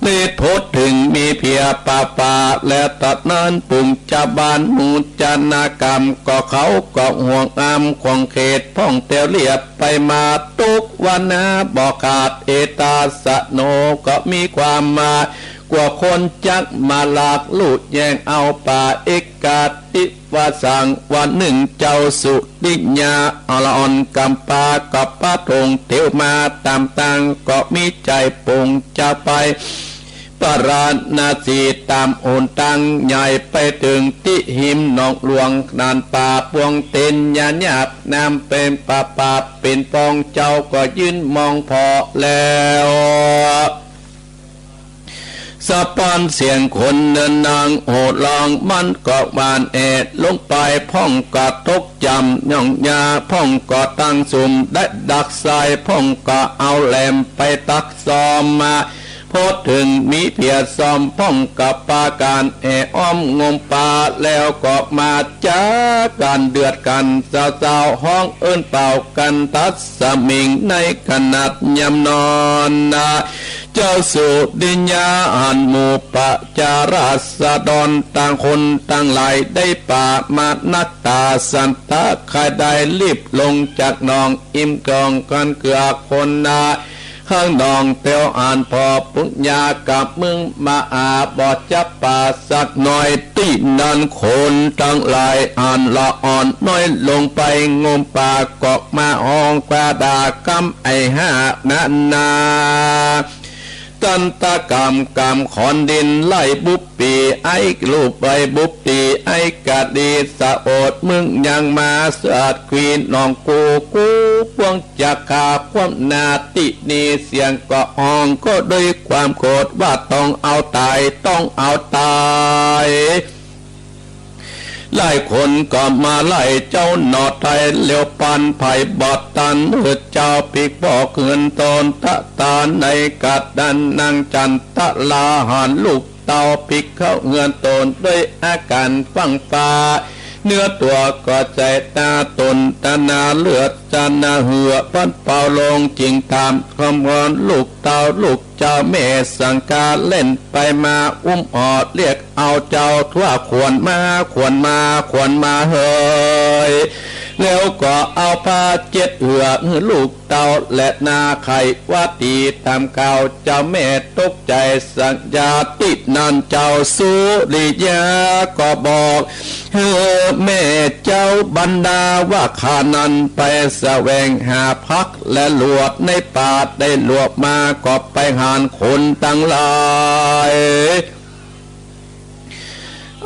เล็ดโผดเถิงมีเผียป๋าป๋า และตะนั้นฝูงจาวบ้านหมู่จานากรรม ก็เขาก็ห่วงอำขวางเขต พ่องแถวเลียบไปมา ตกวันหาบ่ขาด เอตาสะโน ก็มีความมา กั๋วคนจักมาลักลู่แย่งเอาป๋า เอกาติวาสัง วันนึ่งเจ้าสุริยา อรอ่อนกำปา ก็ปะทงเตียวมาต๋ามตาง ก็มีใจ๋ปงจะไป ปาราณสีต๋ามหนตางใหญ่ ไปเถิงตี้หิมหนองหลวง นานป่าปวงเต็นยาหยาบ น้ำเป๋นปาปาเป๋นปอง เจ้าก็ยืนมองผ่อแล้ว สะปานเสียงคนเนินนางโห่ร้อง มันก็หวานแอดลงไป พ่องก็ตกจ๋ำหย่องยา พ่องก็ตั้งสุมได้ดักไส้ พ่องก็เอาแหลมไปตักซอมมา พอเถิงมีเผียซอม พ่องก็ปากั๋นแอ่อ้อมงมป๋า แล้วก็มาจ๊ากั๋นเดือดกั๋น สาวๆ ฮ้องเอิ้นเป่ากั๋นทัดสมิง ในขนาดยามนอนนา เจ้าสุริยาหันหมู่ประจาราษฎร ต่างคนต่างหลายได้ป๋ามานักต๋า สันตะใค่ได้รีบลงจากหนอง อิ่มท้องกั๋นเกือบคนนา ข้างหนองเตียวอันผ่อ ปุญญากับมึงมาอา บ่จับป๋าสักหน่อย ตี้นั้นคนตังหลายอันละอ่อนน้อยลงไป งมป๋าก็มาฮ้องกว่าด่ากำไอ้ห้านั้นนา ตันตะกรรมกรรมขอนดิน ไล่บุปผีไอ้ลูก ไล่บุปผีไอ้กะดี สะโอดมึงยังมา สัตว์ควีนหนองกู กูปวงจักฆ่าความนา ตี้นี้เสียงก็ฮ้องก็ด้วยความโกรธ ว่าต้องเอาต๋าย ต้องเอาต๋าย หลายคนก็มาไล่เจ้าหน่อไต้ เหลียวปันไผบ่ตัน หื้อเจ้าปิ๊กปอกเฮือนตน ตะตาในกัดดัน นางจันตะลาหันลูกเต้าปิ๊กเข้าเฮือนตน ด้วยอาก๋านฟั่งฟ้า เนื้อตั๋วก็ใจ๋ต๋าต๋น ตะนาเลือดจานาเหือ ปัดเป่าลงจิ่งต๋าม คำวอนลูกเต้าลูกเจ้าแม่สังกา เล่นไปมาอุ้มอ่อเรียกเอาเจ้าทั่ว ขวนมา ขวนมา ขวนมาเฮย แล้วก็เอาผ้าเจ็ดเหือ หื้อลูกเต้าและนา ไขว่าตี๋ต๋ามกล่าว เจ้าแม่ตกใจ๋สังยา ตี้นั้นเจ้าสุริยาก็บอก หื้อแม่เจ้า บรรดาว่าข้านั้นไปแสวงหาผักและหลวดในป่า ได้หลวดมาก็ไปหารคนตังหลาย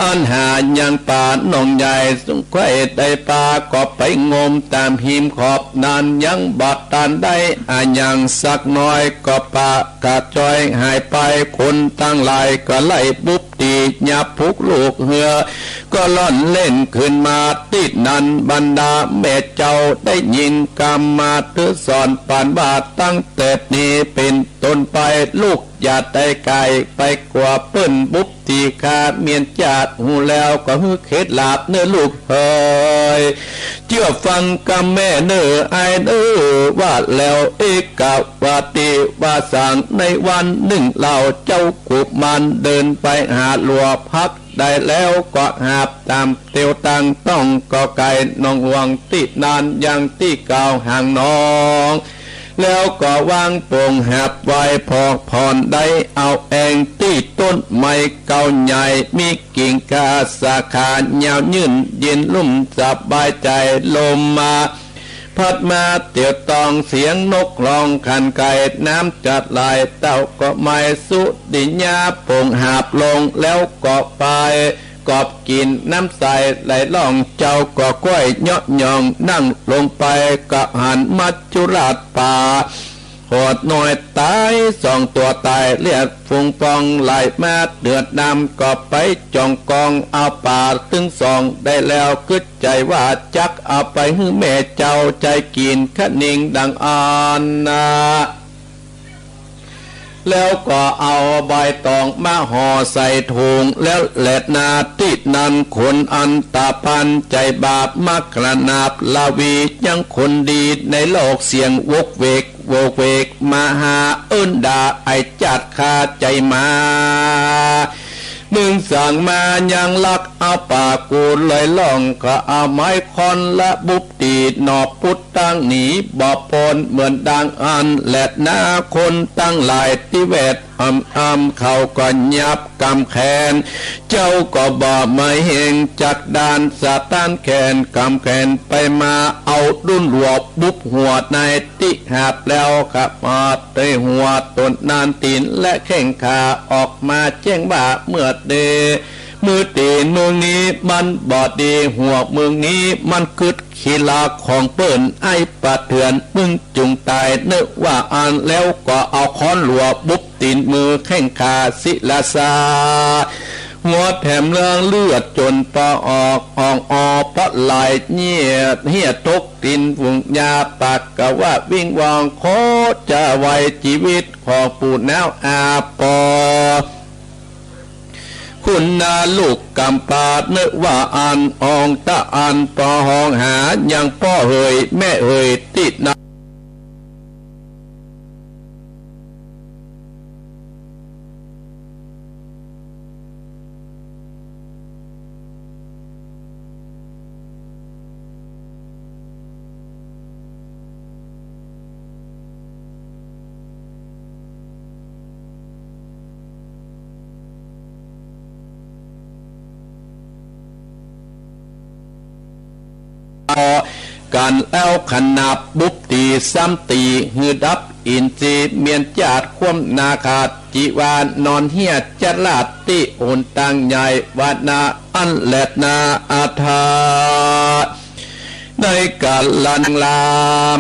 อันหายังป่าหนองใหญ่ สุงไข่ได้ปลาก็ไปงมต๋ามหิมขอบ นั้นยังบ่ตันได้อะหยังสักหน่อย ก็ปะกระจอยหายไป คนตังหลายก็ไล่บุป ตี๋ยับพุกลูกเฮือ ก็ล่อนเล่นขึ้นมา ตี้นั้นบรรดาแม่เจ้าได้ยินกำมา ถือสอนปานว่า ตั้งแต่นี้เป๋นต้นไป ลูกอย่าได้ไก๋ไปกั๋วเปิ้น บุปตี๋ข้าเมียนจาด ฮู้แล้วก็หื้อเขตหลาบเน่อลูกเฮย เจื้อฟังกำแม่เน่ออ้ายเน่อ ว่าแล้วเอกวาติว่าสาง ในวันนึ่งเล่าเจ้ากุมารเดินไปหาหลัวพัก ได้แล้วก็หาบต๋ามเตียวตังต้อง ก็ไก๋หนองหลวงตี้นั้นยังตี้เก่าห่างหนอง แล้วก็วางโป่งหาบไว้ผ่อผ่อน ได้เอาแอ่งตี้ต้นไม้เก่าใหญ่ มีกิ่งก้าสาขายาวยื่น เย็นลุ่มสบายใจ๋ ลมมาพัดมาเตียวตอง เสียงนกฮ้องขันไก๋ น้ำจัดไหล เต้าก็ไหม้สุติญา โป่งหาบลงแล้วก็ไป กอบกิ๋นน้ำใสไหลล่อง เจ้าก็ก้อยเยาะหย่อง นั่งลงไปก็หันมัจจุราชป่า หดน้อยต๋ายสองตั๋วต๋าย เลือดฝูงป่องไหลมาเดือดดำ ก็ไปจ่องกองเอาป๋าตึงสอง ได้แล้วกึ๊ดใจ๋ว่าจักเอาไปหื้อแม่เจ้าใจ๊กิ๋นคะนิงดังอั้นนา แล้วก็เอาใบตองมาห่อใส่ถุง แล้วแลนาตี้นั้น คนอันตาพานใจ๋บาป มากระนาบลาวียังคนดีในโลก เสียงโวกเวกโวกเวก มาหาเอิ้นด่า ไอ้จาดฆ่าใจ๋หมา มึงสางมายังลักเอาป๋ากู เลยล่องก็เอาไม้ค้อนละบุบ ตี๋หน่อปุ๊ดตั้งหนีบ่ป๊น เหมือนดังอั้นแลนา คนตังหลายตี้แวดอ้อมอ้อม เขาก็ยับกำแขน เจ้าก็บ่มาเห็นจักด้าน สะต้านแขนกำแขนไปมา เอาดุ้นหลัวบุบหัวนายตี้หาบ แล้วก็มาเตะหัวตนนั้น ตี๋นและแข้งขาออกมาแจ้งว่า เมื่อเด มือตี๋นมึงนี้มันบ่ดี หัวมึงนี้มันกึ๊ดขี้ลาของเปิ้น ไอ้ป่าเถื่อน มึงจุ่งต๋ายเน่อ ว่าอั้นแล้วก็เอาค้อนหลัวบุบตี๋นมือแข้งขาสิลาซา หัวแถมเลืองเลือดจ๋นปอออก อ่องออปอไหล เยียดเฮี้ยตกตี๋นฝูงยา ปากกะว่าวิงวอง ขอจะไว้จีวิตของปู่หนาวอาปอ คุณนาลูกกำปาเน่อ ว่าอั้น อ่องตะอั้นปอฮ้องหา ยังป้อเหยแม่เหยตี้นั้น กั๋นแล้วขนาบบุบตี๋ซ้ำตี๋ หื้อดับอินทรีย์เมียนจาด คว่ำหน้าขาดจีวร นอนเฮี้ยจะลาดตี้โอนตังใหญ่ ว่านาอั้นแลนา อาทา ในกาลันลาม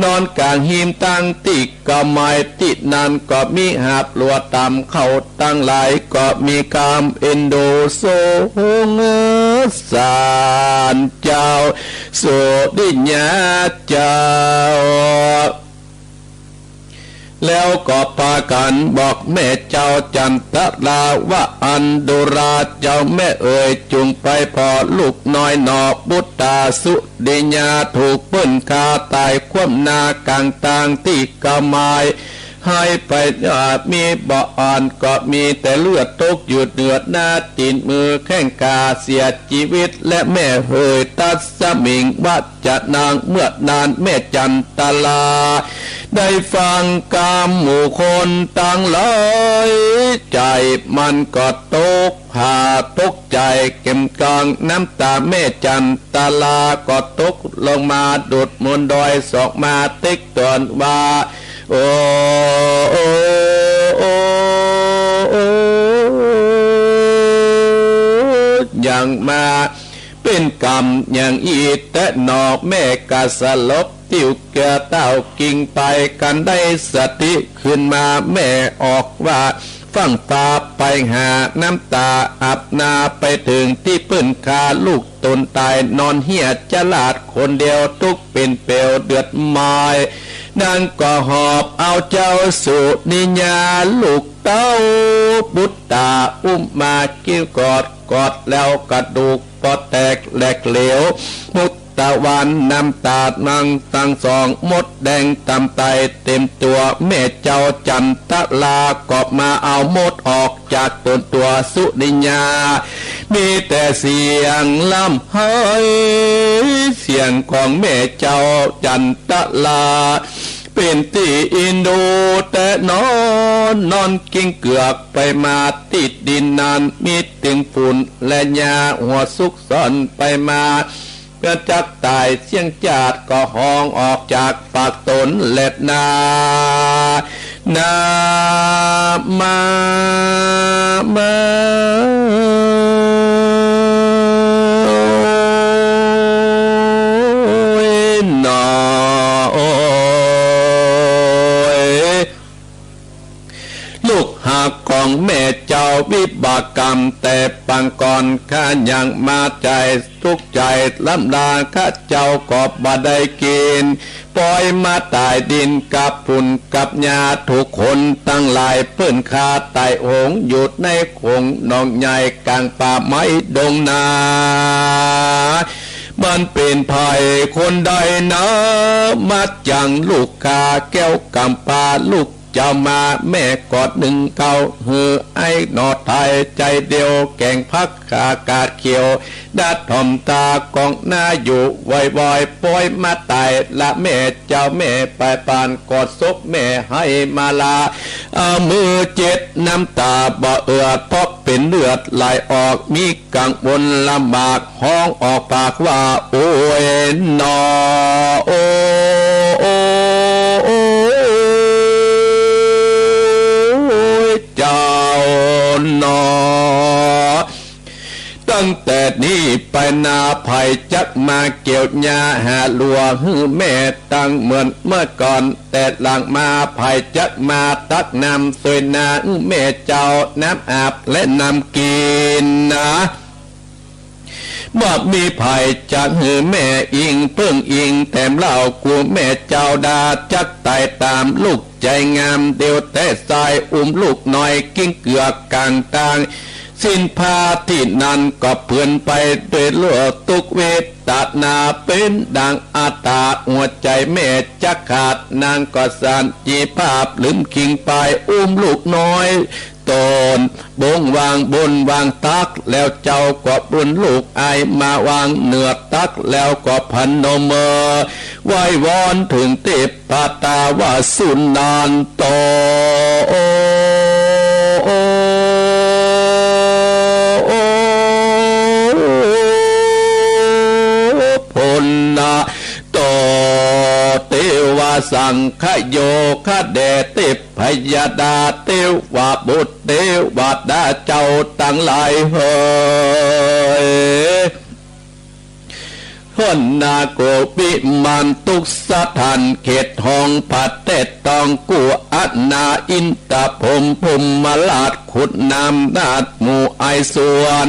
นอนก๋างฮิมตังตี้กำไม ตี้นั้นก็มีหาบหลัวต๋าม เขาตังหลายก็มีกำเอ็นดูสงสารเจ้า สุติญาเจ้า แล้วก็ปากั๋นบอกแม่เจ้าจันตะลาว่า อันดูราเจ้าแม่เอ๋ย จุ่งไปผ่อลูกน้อยหน่อ ปุตตาสุติญา ถูกเปิ้นฆ่าต๋าย คว่ำหน้าก๋างตางตี้กำไม หายไป อ่า มีบ่อ่อน ก็มีแต่เลือดตกอยู่เหนือหน้าตี๋นมือแข้งขา เสียจีวิต และแม่เหยตัสมิง วะ จะนาง เมื่อนั้นแม่จันตะลา ได้ฟังกำหมู่คนตังหลาย ใจ๋มันก็ตกผาตกใจ๋เก็มกัง น้ำต๋าแม่จันตะลาก็ตกลงมา ดุดมูลดอยสอกมาติ๊กต๋อนว่า โอ้ โอ้ โอ้ โอ้ ยังมา เป๋นกำอย่างอี้แต๊หนอ แม่ก็สลบติ้วเกือเต้ากิ่งไป กันได้สติขึ้นมา แม่ออกว่าฟั่งฟ้าไปหา น้ำต๋าอาบหน้าไปเถิงตี้เปิ้นฆ่าลูกต๋นต๋าย นอนเฮี้ยจะลาดคนเดียว ตุ๊กเป๋นเปลวเดือดไหม้ นางก็หอบเอาเจ้าสุนิยาลูกเต้าปุตตา อุ้มมาเกี้ยวกอด กอดแล้วกระดูกปอแตกแหลกเหลว มุตต วรรค์ น้ำต๋านางตังสองมดแดงต๋ามไตเต็มตั๋ว แม่เจ้าจันทราก็มาเอามดออกจากต๋นตั๋วสุริยา มีแต่เสียงร่ำไห้ เสียงของแม่เจ้าจันทรา เป๋นตี้อินดูแต๊นอ นอนกิ้งเกือกไปมาตี้ดินนั้น มีตึงฝุ่นและหญ้าหัวซุกซ่อนไปมา เปื้อจักต๋ายเสี้ยงจาดก็ฮ้องออกจากปากต๋นแลนา นามา มา โอ้ยหนอ โอ้ย ลูกฮักของแม่เจ้าวิบากกรรมแต่ปางก่อน ข้ายังมาใจ๋ตุ๊กข์ใจ๋ลำบาก ข้าเจ้าก็บ่ได้กิ๋น ปล่อยมาต๋ายดินกับฝุ่นกับหญ้า ถูกคนตังหลายเปิ้นฆ่าต๋ายโหง อยู่ในโขงหนองใหญ่ก๋างป่าไม้ดงนา มันเป๋นใผคนใดนา มาจั้งลูกข้าแก้วก๋ำปา ลูกเจ้ามา แม่ก็นึ่งข้าวหื้อ ไอ้หนอไทยใจ๋เดียว แก๋งผัก ขากาดเขียว ดาดถ่อมต๋า กองหน้าอยู่วอยๆ ปล่อยมาต๋ายละแม่เจ้า แม่ไปปานกอดศพแม่ให้มาลา เอามือเจ็ดน้ำต๋าบ่เอือด เพราะเป๋นเลือดไหลออก มีกังวลลำบาก ฮ้องออกปากว่า โอ้ยหนอ โอ้ โอ้ โอ้ โอ้ เจ้าหนอ ตั้งแต่นี้ไปนา ใผจักมาเกี่ยวหญ้าหาลัวหื้อแม่ตังเหมือนเมื่อก่อน แต่หลังมา ใผจักมาตักน้ำซวยนาหื้อแม่เจ้า น้ำอาบและน้ำกิ๋นนา บ่มีใผจักหื้อแม่อิงเปิ้งอิงแถมเล่า กูแม่เจ้าดาจักต๋ายต๋ามลูกใจ๋งาม เดียวแต่สายอุ้มลูกน้อย กิ้งเกือกก๋างตาง สิ้นผ้าตี้นั้นก็เปื้อนไปด้วยเลือด ตุ๊กข์เวทนาเป๋นดังอัตตา หัวใจ๋แม่จักขาด นางก็สันติภาพลืมคิงไป อุ้มลูกน้อย ต๋นบงวางบนวางตัก แล้วเจ้าก็บุญลูกอายมาวางเหนือตัก แล้วก็พนมมือไหว้วอนเถิงเตปตาว่าสุนันโต โอ โอ โอ โอ พลนะ โต เตวะสังคโยคะ แด่เตพยดา เตวะบุตรเตวดาเจ้าตังหลายเหย หนนาโกวิมาน ตุ๊กสถานเขตห้องประเทศตองกู้ อนาอินทพรหมพรหมราช ขุนนามนาฏหมู่ไอสวน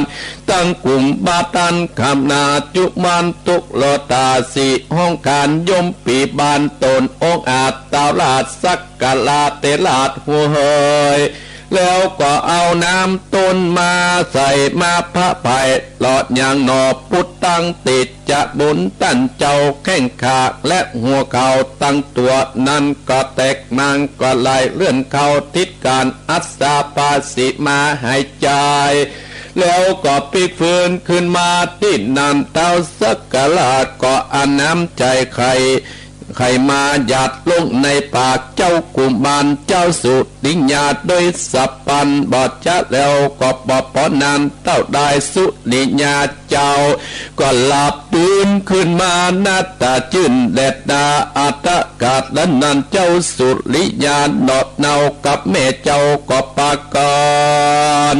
ตังกุมบาตันคำนาจุมันตุกโลตาสี ห้องขานยมปีบานตน องค์อาจตาวราชสักกะลาเตราชหัวเหย แล้วก็เอาน้ำต้นมาใส่มาพระไผ่หลอดอย่างหนอ ปุตตังติจจะบุญตันเจ้าแข้งขาและหัวเข่าตังตั๋วนั้นก็แตก นางก็ไหลเลื่อนเข้าทิศการอัสสาปาสิมาหายใจ แล้วก็ปิ๊กฟื้นขึ้นมาตี้นั้น ท้าวสักกะราชก็เอาน้ำใจ๋ไข่ ไข่มาหยาดลงในปากเจ้ากุมารเจ้าสุริยาโดยสัพพันบอดจะ แล้วก็ปอปอนั้นเต้าได้สุริยาเจ้า ก็หลับปื้นขึ้นมาหน้าต๋าจื้นแดดดาอัตกาศ และนั้นเจ้าสุริยาหนอดเนากับแม่เจ้าก็ปากั๋น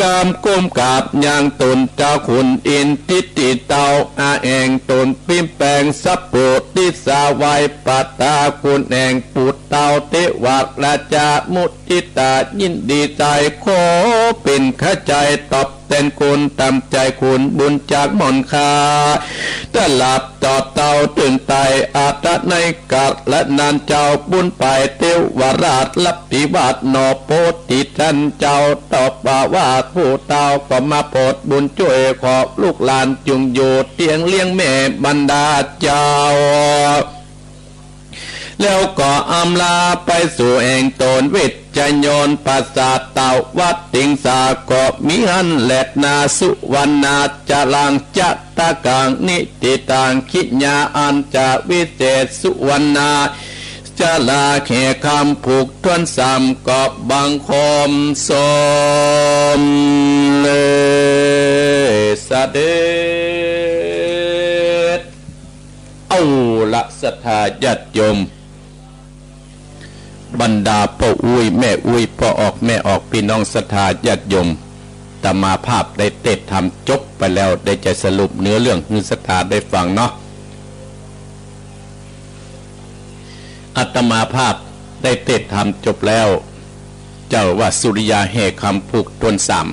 กราบก้มกราบยางตนเจ้าขุนอินทร์ทิติเต้า อาแอ่งตนปิ้มแปงสัพโพธิสาไหว้ปะตาคุณแอ่งปุตรเต้า เตวะราชามุทิตายินดีใจ๋ ขอเป๋นขจายตอบ แตนคุณต๋ามใจ๋คุณบุญจากหม่อนข้า ตะหลับต่อเต้าตึงไต อาตะในกัลนานเจ้าบุญไป เตวราชรับติวาสหนอ โปรดติดตันเจ้า ต่อปะว่าผู้เต้าก็มาโปรดบุญจ้วย ขอลูกหลานจุ่งอยู่เตียงเลี้ยงแม่บรรดาเจ้า แล้วก็อำลาไปสู่แห่งต๋น เวชยนต์ปราสาทเต้าวัดติงสา ก็มีหั้นแลนา สุวรรณาจารังจะตะกัง นิติตัง ขิยาอัญจะวิเศษ สุวรรณาจาราแห่คำผูกถ้วนสาม ก็บังคมสมเด็จเสด็จ เอาละศรัทธาญาติโยม บรรดาป้ออุ๊ยแม่อุ๊ย ป้อออกแม่ออก ปี้น้องศรัทธาญาติโยม อาตมาภาพได้เตศน์ธรรมจบไปแล้ว ได้จะสรุปเนื้อเรื่องหื้อศรัทธาได้ฟังเนาะ อาตมาภาพได้เตศน์ธรรมจบแล้ว เจ้าว่าสุริยาแห่คำผูกถ้วนสาม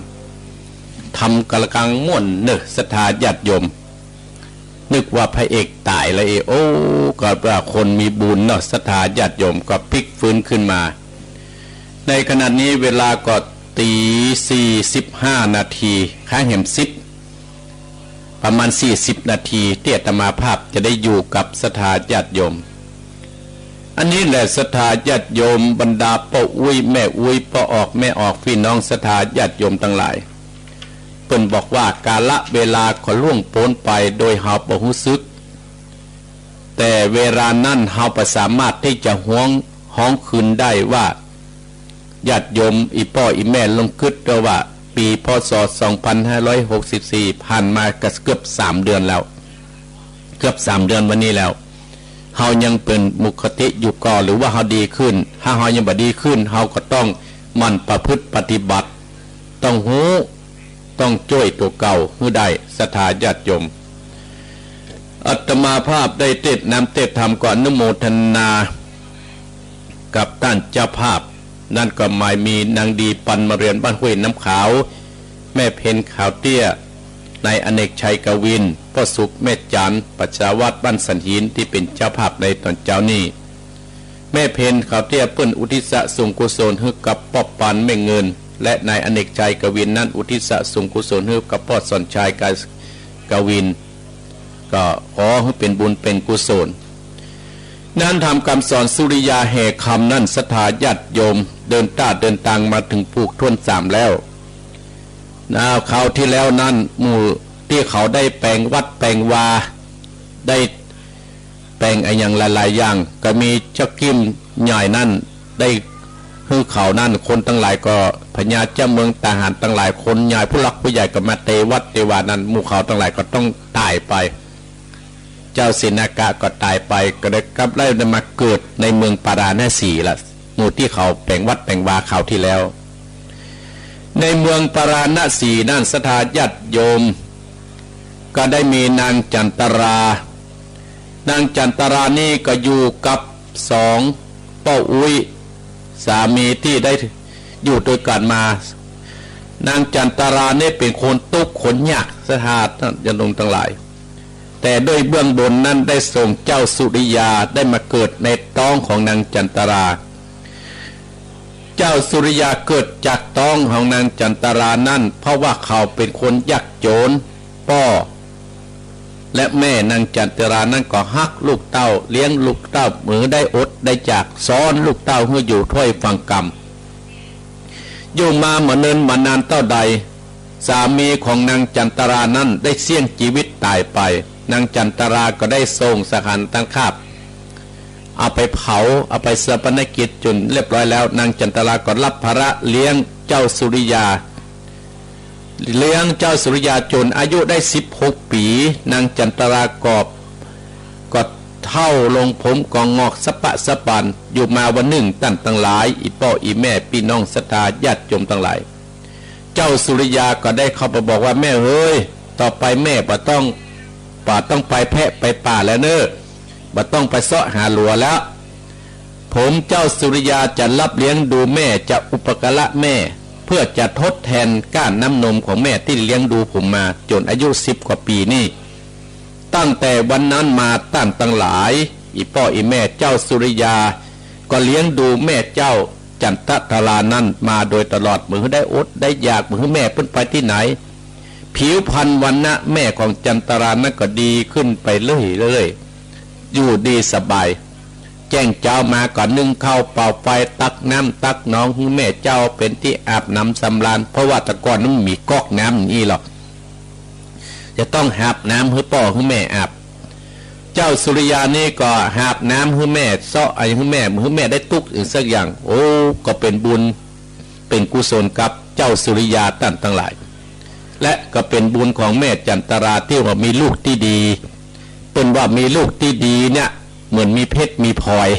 ธรรมก๋ำลังม่วนเน่อศรัทธาญาติโยม นึกว่าพระเอกต๋ายแล้วเอ โอ้ ก็ว่าคนมีบุญเนาะ ศรัทธาญาติโยม ก็ปิ๊กฟื้นขึ้นมา ในขณะนี้เวลาก็ตีสี่สิบห้านาที คล้ายแหมสิบ ประมาณสี่สิบนาที ตี้อาตมาภาพจะได้อยู่กับศรัทธาญาติโยม อันนี้แหละศรัทธาญาติโยม บรรดาป้ออุ๊ยแม่อุ๊ย ป้อออกแม่ออก ปี้น้องศรัทธาญาติโยมตังหลาย เปิ้นบอกว่ากาละเวลาก็ล่วงป๊นไปโดยเฮาบ่ฮู้สึก แต่เวลานั้นเฮาบ่สามารถตี้จะฮ้อง ฮ้องคืนได้ว่า ญาติโยมอี่ป้ออี่แม่ลองกึ๊ดเต๊อะว่า ปี๋ พ.ศ. สองพันห้าร้อยหกสิบสี่ ผ่านมาก็เกือบสามเดือนแล้ว เกือบสามเดือนวันนี้แล้ว เฮายังเป๋นปกติอยู่ก่อ หรือว่าเฮาดีขึ้น ถ้าเฮายังบ่ดีขึ้น เฮาก็ต้องหมั่นประพฤติปฏิบัติ ต้องฮู้ ต้องจ้วยตั๋วเก่าหื้อได้ ศรัทธาญาติโยม อาตมาภาพได้เตศน์นำเตศน์ธรรมก็อนุโมทนากับต้านเจ้าภาพ นั้นก็หมายมีนางดีปันมาเรียนบ้านห้วยน้ำขาว แม่เพ็ญขาวเตี้ย นายอเนกชัยกวิน ป้อสุขแม่จั๋น ประชาวัฒน์บ้านสันหิน ตี้เป๋นเจ้าภาพในต๋อนเจ๊านี้ แม่เพ็ญขาวเตี้ยเปิ้นอุทิศส่งกุศลหื้อกับป้อปานแม่เงิน และนายอเนกชัยกวินนั้นอุทิศส่งกุศลหื้อกับป้อสอนชายกา กวิน ก็ขอหื้อเป๋นบุญเป๋นกุศล นั้นธรรมกำสอนสุริยาแห่คำนั้น ศรัทธาญาติโยม เดินต้าเดินตางมาเถิงผูกถ้วนสามแล้ว นะคราวตี้แล้วนั้น หมู่ตี้เขาได้แป๋งวัดแป๋งวา ได้แป๋งอะหยังหลายๆ อย่าง ก็มีเจ้ากิ้มใหญ่นั้น ได้หื้อเขานั้น คนตังหลายก็พญาเจ้าเมือง ทหารตังหลาย คนใหญ่ผู้หลักผู้ใหญ่ก็มาเตะวัดเตะวานั้น หมู่เขาตังหลายก็ต้องต๋ายไป เจ้าเสนากะก็ต๋ายไป ก็ได้กลับได้มาเกิดในเมืองปาราณสีละ หมู่ตี้เขาแป๋งวัดแป๋งวาคราวตี้แล้ว ในเมืองปาราณสีนั้น ศรัทธาญาติโยม ก็ได้มีนางจันตรา นางจันตรานี่ก็อยู่กับสองป้ออุ๊ย สามีตี้ได้อยู่ตวยกั๋นมา นางจันตรานี่เป๋นคนตุ๊กข์คนยาก ศรัทธาญาติโยมตังหลาย แต่ด้วยเบื้องบนนั้นได้ส่งเจ้าสุริยาได้มาเกิดในต๊องของนางจันตรา เจ้าสุริยาเกิดจากต๊องของนางจันตรานั้น เพราะว่าเขาเป๋นคนยากจ๋น ป้อและแม่นางจันตรานั้นก็ฮักลูกเต้า เลี้ยงลูกเต้าเหมือนได้อดได้อยาก สอนลูกเต้าหื้ออยู่ถ้วยฟังกำ อยู่มาบ่เนินบ่นานเต้าใด สามีของนางจันตรานั้นได้เสี้ยงจีวิตต๋ายไป นางจันตราก็ได้ส่งสังฆาธิการ เอาไปเผา เอาไปฌาปนกิจจ๋นเรียบร้อยแล้ว นางจันตราก็รับภาระเลี้ยงเจ้าสุริยา เลี้ยงเจ้าสุริยาจ๋นอายุได้สิบหกปี๋ นางจันตราก็ ก็เฒ่าลง ผมก็งอกสะปะสะปัน อยู่มาวันนึ่งต้านตังหลาย อี่ป้ออี่แม่ปี้น้องศรัทธาญาติโยมตังหลาย เจ้าสุริยาก็ได้เข้าไปบอกว่า แม่เฮย ต่อไปแม่บ่ต้อง บ่ต้องไปแพะไปป่าแล้วเน่อ บ่ต้องไปเซาะหาหลัวแล้ว ผมเจ้าสุริยาจะรับเลี้ยงดูแม่ จะอุปการะแม่ เพื่อจะทดแทนก้านน้ำนมของแม่ตี้เลี้ยงดูผมมาจ๋นอายุสิบกว่าปี๋นี่ ตั้งแต่วันนั้นมาต้านตังหลาย อี่ป้ออี่แม่ เจ้าสุริยาก็เลี้ยงดูแม่เจ้าจันตะรานั้นมาโดยตลอด บ่หื้อได้อดได้อยาก บ่หื้อแม่เปิ้นไปตี้ไหน ผิวพรรณวรรณะแม่ของจันตะรานั้นก็ดีขึ้นไปเรื่อยๆ อยู่ดีสบาย แจ้งเจ๊ามาก็นึ่งข้าวเป่าไฟ ตักน้ำตักหนองหื้อแม่เจ้าเป๋นตี้อาบหนำสำราญ เพราะว่าแต่ก่อนมันบ่มีก๊อกน้ำอี้หรอก จะต้องหาบน้ำหื้อป้อหื้อแม่อาบ เจ้าสุริยานี่ก็หาบน้ำหื้อแม่ เซาะอะหื้อแม่ หื้อแม่ได้ตุ๊กอีกสักอย่าง โอ้ ก็เป๋นบุญ เป๋นกุศลกับเจ้าสุริยาต้านตังหลาย และก็เป๋นบุญของแม่จันตะราตี้ว่ามีลูกตี้ดี เปิ้นว่ามีลูกตี้ดีเนี่ย เหมือนมีเพชรมีพลอย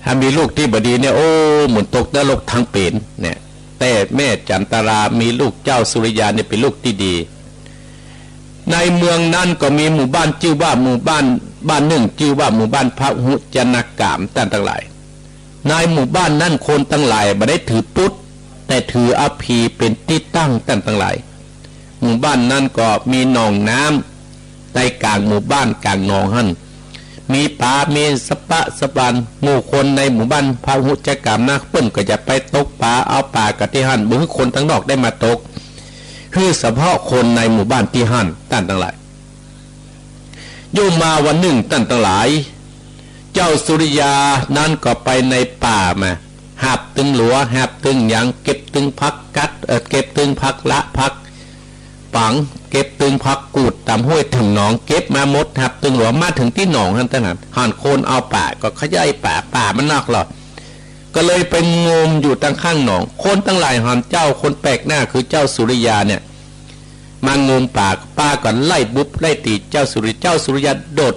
ถ้ามีลูกตี้บ่ดีเนี่ย โอ้ เหมือนตกนรกทั้งเป๋นเนี่ย แต่แม่จันตะรามีลูกเจ้าสุริยาเนี่ยเป๋นลูกตี้ดี ในเมืองนั้นก็มีหมู่บ้านจื้อว่าหมู่บ้าน บ้านนึ่งจื้อว่าหมู่บ้านพหุจนกามต้านตังหลาย ในหมู่บ้านนั้นคนตังหลายบ่ได้ถือปุ๊ท แต่ถืออภีเป๋นตี้ตั้งต้านตังหลาย หมู่บ้านนั้นก็มีหนองน้ำในก๋างหมู่บ้านก๋างหนองหั้น มีป๋า มีสะปะสะปาน หมู่คนในหมู่บ้านพหุจนกามนะ เปิ้นก็จะไปตกป๋า เอาป๋ากั๋นตี้หั้น บ่หื้อคนตังนอกได้มาตก หื้อเฉพาะคนในหมู่บ้านตี้หั้นต้านตังหลาย อยู่มาวันนึ่งต้านตังหลาย เจ้าสุริยานั้นก็ไปในป่ามา หาบตึงหลัว หาบตึงหยัง เก็บตึงผักกัด เอ่อ เก็บตึงผักละ ผักปัง เก็บตึงผักกูดต๋ามห้วยต๋ามหนอง เก็บมาหมด หาบตึงหลัว มาเถิงตี้หนองหั้นต้านหั้น หันคนเอาป๋าก็ขย่ายป๋า ป๋ามันนักหรอ ก็เลยไปงมอยู่ตังข้างหนอง คนตังหลายหันเจ้าคนแปลกหน้าคือเจ้าสุริยาเนี่ย มางมป๋า ป๋าก็ไล่บุบไล่ตี๋เจ้าสุริ เจ้าสุริยาโดด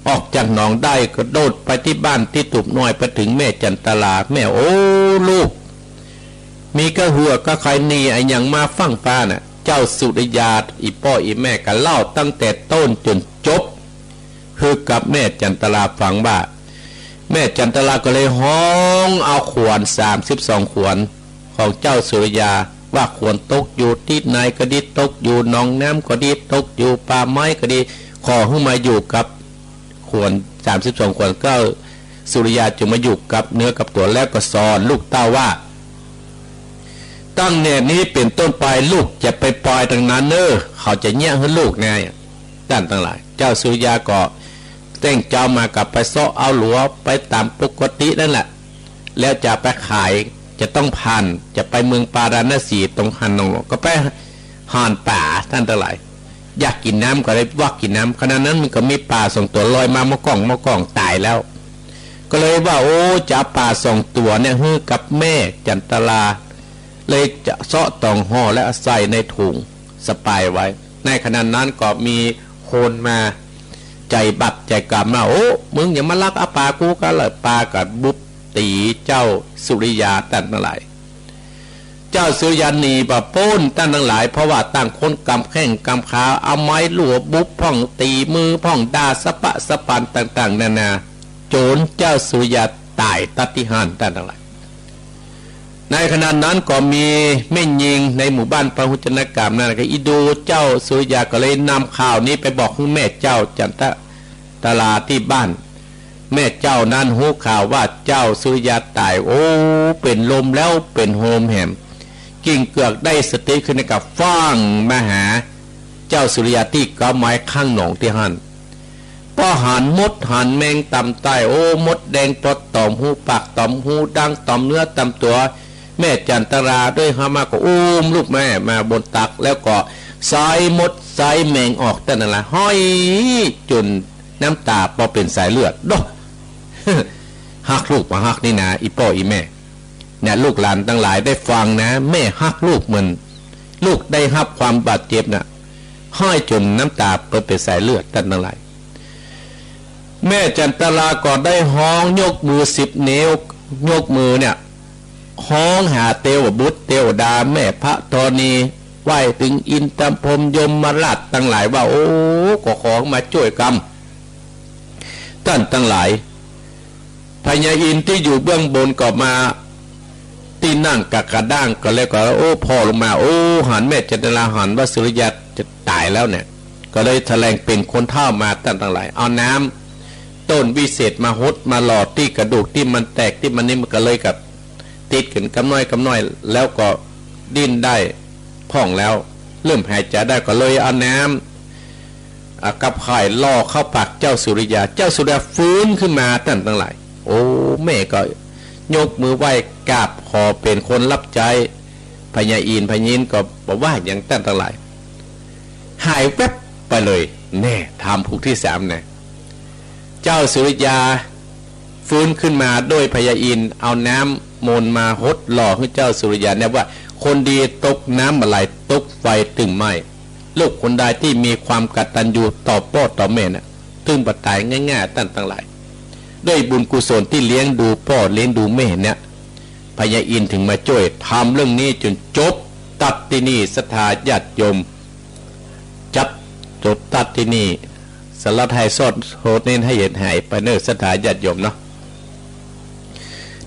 ออกจากหนองได้ ก็โดดไปตี้บ้านตี้ตูบน้อย ไปเถิงแม่จันตะรา แม่ โอ้ ลูก มีกะเหื่อ กะไขหนี๋อะหยังมาฟั่งฟ้าน่ะ เจ้าสุริยา อี่ป้ออี่แม่ก็เล่าตั้งแต่ต้นจ๋นจบ หื้อกับแม่จันตะราฟังว่า แม่จันตะราก็เลยฮ้องเอาขวัญสามสิบสองขวัญของเจ้าสุริยา ว่าขวัญตกอยู่ตี้ไหนก็ดี ตกอยู่หนองน้ำก็ดี ตกอยู่ป่าไม้ก็ดี ขอหื้อมาอยู่กับขวัญสามสิบสองขวัญ เจ้าสุริยาจึงมาอยู่กับเนื้อกับตั๋ว แล้วก็สอนลูกเต้าว่า ตั้งแต่นี้เป๋นต้นไป ลูกจะไปปอยตังนั้นเน่อ เขาจะเยียะหื้อลูกแน่ ต้านตังหลาย เจ้าสุริยาก็แจ้งเจ๊ามาก็ไปเซาะเอาหลัวไปต๋ามปกตินั่นแหละ แล้วจะไปขาย จะต้องผ่าน จะไปเมืองปาราณสี ตรงหันหนองหลวง ก็ไปหันป๋า ต้านตังหลาย อยากกิ๋นน้ำก็ได้วักกิ๋นน้ำ ขณะนั้นมันก็มีป๋าสองตั๋วลอยมา มะก้อง มะก้องต๋ายแล้ว ก็เลยว่า โอ้ จะเอาป๋าสองตั๋วเนี่ยหื้อกับแม่จันตะรา เลยจะเซาะต๋องห่อและใส่ในถุงสะปายไว้ ในขณะนั้นก็มีคนมาใจ๋บาปใจ๋กรรมมา โอ้ มึงอย่ามาลักเอาป๋ากูกั๋นเลย ป๋าก็บุบตี๋เจ้าสุริยาต้านตังหลาย เจ้าสุริยาหนีไปปู๊นต้านตังหลาย เพราะว่าต่างคนกำแข้งกำขา เอาไม้หลัวบุบพ่อง ตี๋มือพ่อง ด่าสะปะสะปานต่างๆ นานา จ๋นเจ้าสุริยาต๋ายตัดตี้หั้นต้านตังหลาย ในขณะนั้นก็มีแม่ญิงในหมู่บ้านพหุจนกามนั้นก็อีดูเจ้าสุริยา ก็เลยนำข่าวนี้ไปบอกหื้อแม่เจ้าจันตะราตี้บ้าน แม่เจ้านั้นฮู้ข่าวว่าเจ้าสุริยาต๋าย โอ้ เป๋นลมแล้วเป๋นโฮมแหม กิ่งเกือกได้สติขึ้นก็ฟั่งมาหาเจ้าสุริยาตี้เก๊าไม้ข้างหนองตี้หั้น ป้อหันมดหันแมงต๋ามใต้ โอ้ มดแดงปอดต๋อมหูปากต๋อมหูดังต๋อมเนื้อต๋อมตั๋ว แม่จันตะราด้วยฮามาก็อุ้มลูกแม่มาบนตัก แล้วก็ใส่มดใส่แมงออกต้านตังหลาย ฮ้อยจ๋นน้ำต๋าปอเป๋นสายเลือด โด ฮักลูกบ่ฮักนี่นา อี่ป้ออี่แม่ เนี่ย ลูกหลานตังหลายได้ฟังนะ แม่ฮักลูกเหมือน ลูกได้ฮับความบาดเจ็บน่ะ ฮ้อยจ๋นน้ำต๋าปอเป๋นสายเลือดต้านตังหลาย แม่จันตะราก็ได้ฮ้องยกมือสิบนิ้ว ยกมือเนี่ย ฮ้องหาเตวบุตรเตวดา แม่พระธรณี ไหว้เถิงอินทร์พรหมยมราชตังหลายว่า โอ้ ก็ขอมาจ้วยกำ ต้านตังหลาย พญาอินทร์ตี้อยู่เบื้องบนก็มา ตี้นั่งกะกระด้างก็เลยก็ โอ้ ผ่อลงมา โอ้ หันแม่จันทรา หันว่าสุริยาจะต๋ายแล้วเนี่ย ก็เลยแสดงเป๋นคนเฒ่ามา ต้านตังหลาย เอาน้ำต้นวิเศษมาหดมาหล่อตี้กระดูกตี้มันแตกตี้มันนี่ มันก็เลยกับติดกั๋นกำน้อยกำน้อย แล้วก็ดิ้นได้พ่องแล้ว เริ่มหายจ๋าได้ ก็เลยเอาน้ำ อ่ะ กับข่ายหล่อเข้าปากเจ้าสุริยา เจ้าสุริยาฟื้นขึ้นมา ต้านตังหลาย โอ้ แม่ก็ยกมือไหว้กราบขอเป๋นคนฮับใจ๊ พญาอินทร์ พญาอินทร์ก็บ่ว่าหยัง ต้านตังหลาย หายแว็บไปเลย แน่ ถามผูกตี้สามแน่ เจ้าสุริยา ฟื้นขึ้นมาโดยพญาอินทร์เอาน้ำมนต์มาหดหล่อหื้อเจ้าสุริยา เนี่ยว่า คนดีตกน้ำบ่ไหล ตกไฟตึงไหม้ ลูกคนใดตี้มีความกตัญญูต่อป้อต่อแม่น่ะ ตึงบ่ต๋ายง่ายๆ ต้านตังหลาย ด้วยบุญกุศลตี้เลี้ยงดูป้อเลี้ยงดูแม่เนี่ย พญาอินทร์ถึงมาจ้วย ถามเรื่องนี้จ๋นจบตัดตี้นี่ ศรัทธาญาติโยม จับจบตัดตี้นี่ สลัดไห้ซอดโหดเน้นให้เห็นหายไปเน่อ ศรัทธาญาติโยมเนาะ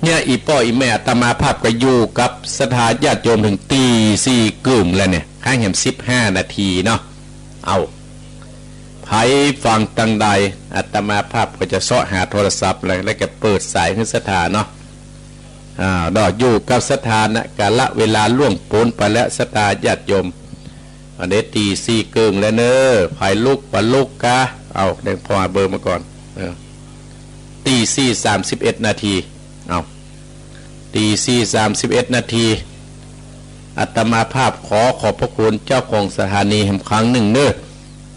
เนี่ย อี่ป้ออี่แม่อาตมาภาพก็อยู่กับศรัทธาญาติโยมเถิงตีสี่กึ่งแล้วเนี่ย ข้างแหมสิบห้านาทีเนาะ เอา ใผฟังตังใด อาตมาภาพก็จะเซาะหาโทรศัพท์แล้ว แล้วก็เปิดสายหื้อศรัทธาเนาะ อ่า เนาะ อยู่กับศรัทธานะ กาละเวลาล่วงป๊นไปแล้ว ศรัทธาญาติโยม อันนี้ตีสี่กึ่งแล้วเน่อ ใผลุกบ่ลุกกา เอา เดี๋ยวผ่อเบอร์มาก่อน เออ ตีสี่สามสิบเอ็ดนาที เอา ตีสี่สามสิบเอ็ดนาที อาตมาภาพขอขอบพระคุณเจ้าของสถานีแหมครั้งนึ่งเน่อ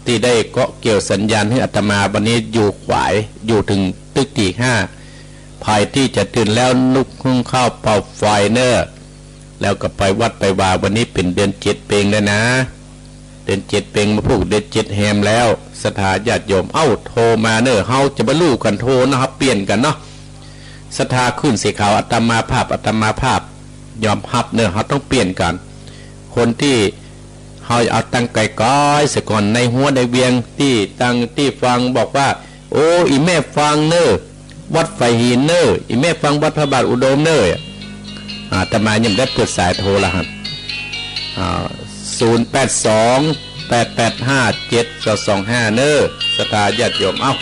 ตี้ได้เกาะเกี่ยวสัญญาณหื้ออาตมา วันนี้อยู่ขวาย อยู่เถิงตึกตีห้า ใผตี้จะตื่นแล้วลุกหุงข้าวเป่าไฟเน่อ แล้วก็ไปวัดไปวา วันนี้เป๋นเดือนเจ็ดเป๋งแล้วนะ เดือนเจ็ดเป๋งมาผูกเดือนเจ็ดแฮมแล้ว ศรัทธาญาติโยม เอ้า โทรมาเน่อ เฮาจะบ่ลู่กั๋นโทรนะครับ เปลี่ยนกั๋นเนาะ ศรัทธาขึ้นสีขาว อาตมาภาพ อาตมาภาพ ยอมฮับเน่อ เฮาต้องเปลี่ยนกั๋น คนตี้เฮาเอาตังก๋ายๆ เสียก่อน ในหัวในเวียง ตี้ตังตี้ฟังบอกว่า โอ้ อี่แม่ฟังเน่อ วัดฝายหินเน่อ อี่แม่ฟังวัดพระบาทอุดมเน่อ อ่า อาตมายังบ่ได้เปิดสายโทรละหัน อ่า ศูนย์แปดสอง แปดแปดห้า เจ็ดสองสองห้า เน่อ ศรัทธาญาติโยม เอ้า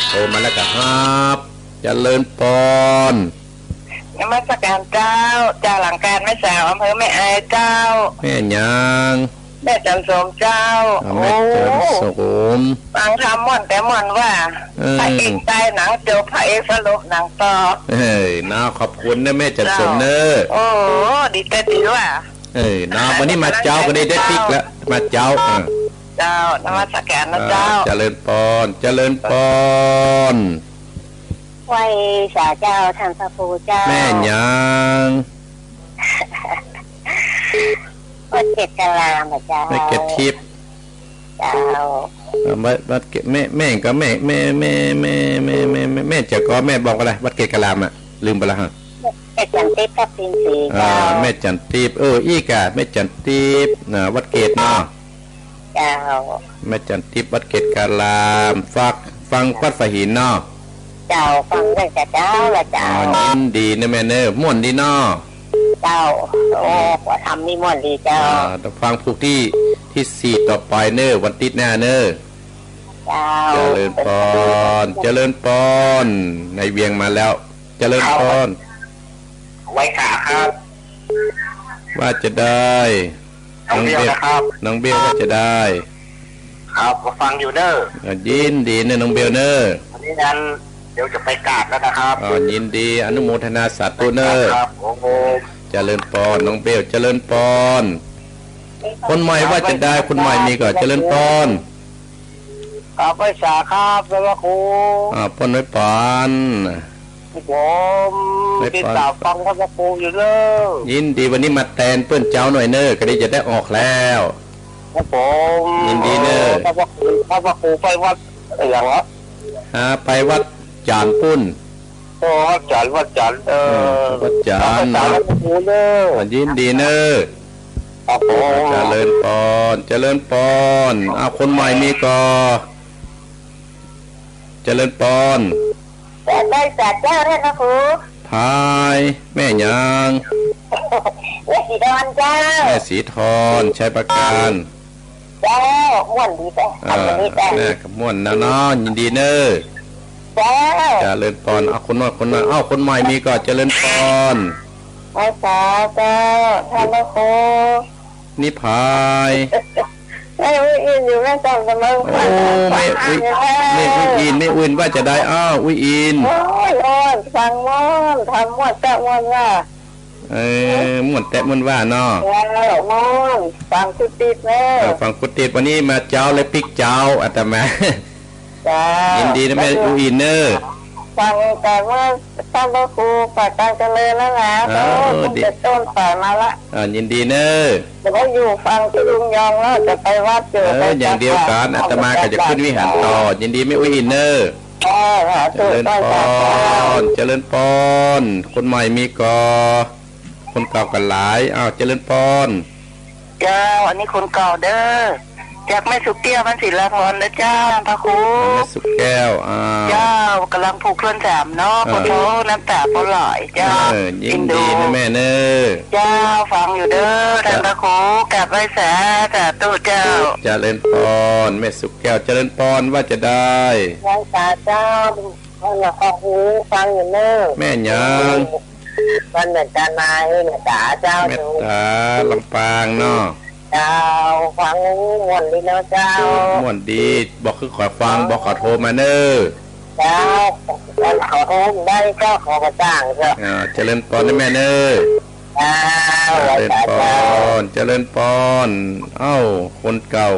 โทรมาแล้วก็ฮับ เจริญปอน นมัสการเจ้า จากหลังการแม่สาว อำเภอแม่อายเจ้า แม่หยัง แม่จันสมเจ้า อ่า แม่จันสม โอ้ ฟังธรรมม่วนแต่ม่วนว่า เออ พระเอกต๋ายหนังจบ พระเอกสลบหนังต่อ เอ้ย นะ ขอบคุณนะแม่จันสมเน่อ เจ้า โอ้ ดีแต่ดีว่า เอ้ย นะ วันนี้มาเจ๊าก็ได้ ได้ติ๊กแล้ว มาเจ๊า อ่า เจ้า นมัสการนะเจ้า อ่า เจริญปอน เจริญปอน ไหว้สาเจ้า ต้านพระครูเจ้า แม่หยัง วัดเกตกะลามอะเจ้า แม่เกตทิพย์ เจ้า อ่า วัด วัดเกต แม่ แม่ก็แม่ แม่ แม่จ๋าก็แม่บอกอะไร วัดเกตกะลามอะ ลืมไปแล้วฮะ แม่จันทิพย์ทับทิมศรี อ่า เจ้า แม่จันทิพย์ เออ อี้ก่ะ แม่จันทิพย์ นะ วัดเกตเนาะ เจ้า แม่จันทิพย์วัดเกตกะลาม ฟัง ฟังวัดฝายหินเนาะ เจ้า ฟังได้แต่เจ้าละเจ้า อ๋อ ยินดีนะแม่เน่อ ม่วนดีเนาะ เจ้า โอ้ อืม พระธรรมนี่ม่วนดีเจ้า อ่า ต้องฟังผูกตี้ ตี้สี่ต่อไปเน่อ วันติ๊ดหน้าเน่อ เจ้า เจริญปอน เจริญปอน ในเวียงมาแล้ว เจริญปอน ไหว้ขาครับ ว่าจะได้ น้องเบลนะครับ น้องเบลว่าจะได้ ครับ ก็ฟังอยู่เน่อ อ่ะ ยินดีเน่อ น้องเบลเน่อ วันนี้นั้น เดี๋ยวจะไปกราบแล้วนะครับ อ่า ยินดี อนุโมทนาสาธุเน่อ ครับ โอ้โห เจริญปอน น้องเบล เจริญปอน คนใหม่ว่าจะได้ คนใหม่มีก่อ เจริญปอน ครับ ไหว้สาครับ ท่านพระครู อ่า ปอน ไหว้ปอน ผม ไหว้ปอน ติดตามฟังท่านพระครูอยู่เน่อ ยินดี วันนี้มาแตนเปิ้นเจ๊าหน่อยเน่อ ก็ได้จะได้ออกแล้ว ครับผม ยินดีเน่อ ท่านพระครู ท่านพระครูไปวัดอะไรอย่างวะ อ่า ไปวัดจ๋านปุ้น โอ้ วัดจ๋าน วัดจ๋าน เออ เออ วัดจ๋าน วัดจ๋าน เนาะ วัดพระครูเน่อ อ่า ยินดีเน่อ ครับผม เจริญปอน เจริญปอน อ้าว คนใหม่มีก่อ เจริญปอน สาธุ สาธุเจ้า ท่านพระครู พาย แม่หยัง แม่ศรีทรเจ้า แม่ศรีทร ชัยปราการ เจ้า ม่วนดีเจ้า อ่า ทำวันนี้เจ้า แม่ก็ม่วนนะเนาะ ยินดีเน่อ เจ้า เจริญปอน เอาคนน้อย คนน้อย เอาคนใหม่มีก่อ เจริญปอน ไหว้สาเจ้า ท่านพระครู นี่ผาย แม่อุ๊ยอินอยู่แม่สอดเสมอ โอ้ แม่อุ๊ย แม่อุ๊ยอิน แม่อุ๊ยอินว่าจะใด อ้าว อุ๊ยอิน โอ้ย ม่วน ฟังม่วน ธรรมม่วน แต๊ะม่วนว่า เออ ม่วนแต๊ะม่วนว่าเนาะ เจ้า ม่วน ฟังครูติดเน่อ เออ ฟังครูติด วันนี้มาเจ๊าเลยปิ๊กเจ๊า อาตมา เจ้า ยินดีนะแม่ แม่ อุ๊ยอินเน่อ ฟังแต่เมื่อท่านพระครูฝ่ายการเจริญแล้วนะ เออ เออ คง ดี จะต้นสายมาละ อ่า ยินดีเน่อ เดี๋ยวก็อยู่ฟังที่ลุงยองแล้ว จะไปวัดอยู่ เออ ไป อย่างเดียวกั๋น อาตมาก็จะขึ้นวิหารต่อ ยินดีแม่อุ๊ยอินเน่อ เออ สาธุ เจริญปอน เจ้า เจริญปอน คนใหม่มีก่อ คนเก่าก็หลาย อ้าว เจริญปอน เจ้า อันนี้คนเก่าเน่อ จากแม่สุแก้ว บ้านศิลาพรนะเจ้า พระครู แม่สุแก้ว อ่า เจ้า ก๋ำลังผูกถ้วนสามเนาะ อ่า ปวดท้อง น้ำต๋าปวดไหลเจ้า เออ ยินดีนะแม่เน่อ เจ้า ฟังอยู่เน่อ เจ้า ท่านพระครู กราบไหว้สา สาธุเจ้า เจริญปอน แม่สุแก้ว เจริญปอน ว่าจะใด ไหว้สาเจ้า พระครู ฟังอยู่เน่อ แม่หยัง วันเมตตามาเมตตาเจ้า เมตตาลำปางเนาะ เจ้า ฟังม่วนดีเนาะเจ้า ม่วนดี บ่คือข้อยฟัง บ่ข้อยโทรมาเน่อ เจ้า ขอโทรได้เจ้า ขอกระจ่างเจ้า อ่า เจริญปอนนะแม่เน่อ เจ้า เจริญปอน เจ้า เจริญปอน เอ้า คนเก่า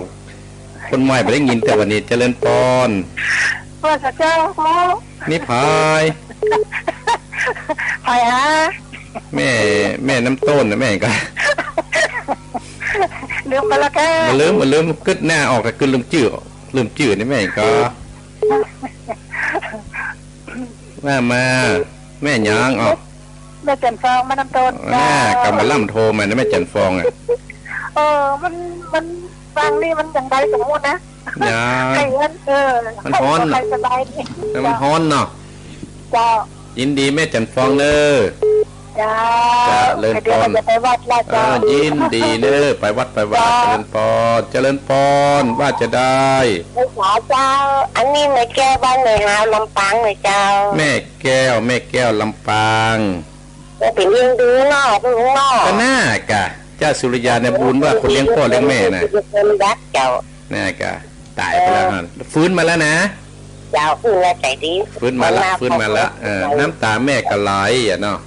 คนใหม่บ่ได้ยินแต่วันนี้ เจริญปอน ว่าสาเจ้า นี่ผาย ผายหา แม่ แม่น้ำต้นนะแม่ก็ ลืมไปแล้วแก บ่ลืม บ่ลืม กึ๊ดหน้าออกแต่กึ๊ดลืมจื้อ ลืมจื้อนี่แม่ก็ ว่ามา แม่หยัง อ้อ แม่จันทร์ฟอง แม่น้ำต้น อ่า เจ้า กำลังโทรมานะแม่จันทร์ฟองอะ เออ มัน มัน ฟังนี่มันจั่งใดสมมุตินะ หยัง ใครเอิ้น เออ มันฮ้อน ใครสบายดี เออ มันฮ้อนเนาะ เจ้า ยินดีแม่จันทร์ฟองเน่อ เจ้า เจริญปอน เดี๋ยวจะไปวัดละ เออ เจ้า ยินดีเน่อ ไปวัดไปวา เจ้า เจริญปอน เจริญปอน ว่าจะใด ไหว้สาเจ้า อันนี้แม่แก้วบ้านหน่วยฮาวลำปางหน่อยเจ้า แม่แก้ว แม่แก้วลำปาง ก็ไปเลี้ยงดูเนาะ ลูกเนาะ ก็น่ากะ เจ้าสุริยาเนี่ยบุญว่าคนเลี้ยงพ่อเลี้ยงแม่น่ะ คนรักเจ้า น่ากะ ต๋ายไปแล้วฮะ เออ ฟื้นมาแล้วนะ เจ้า ฟื้นแล้ว ใจ๋ดี ฟื้นมาละ มา ฟื้นมาละ มา เออ มา น้ำต๋าแม่ก็ไหลอะเนาะ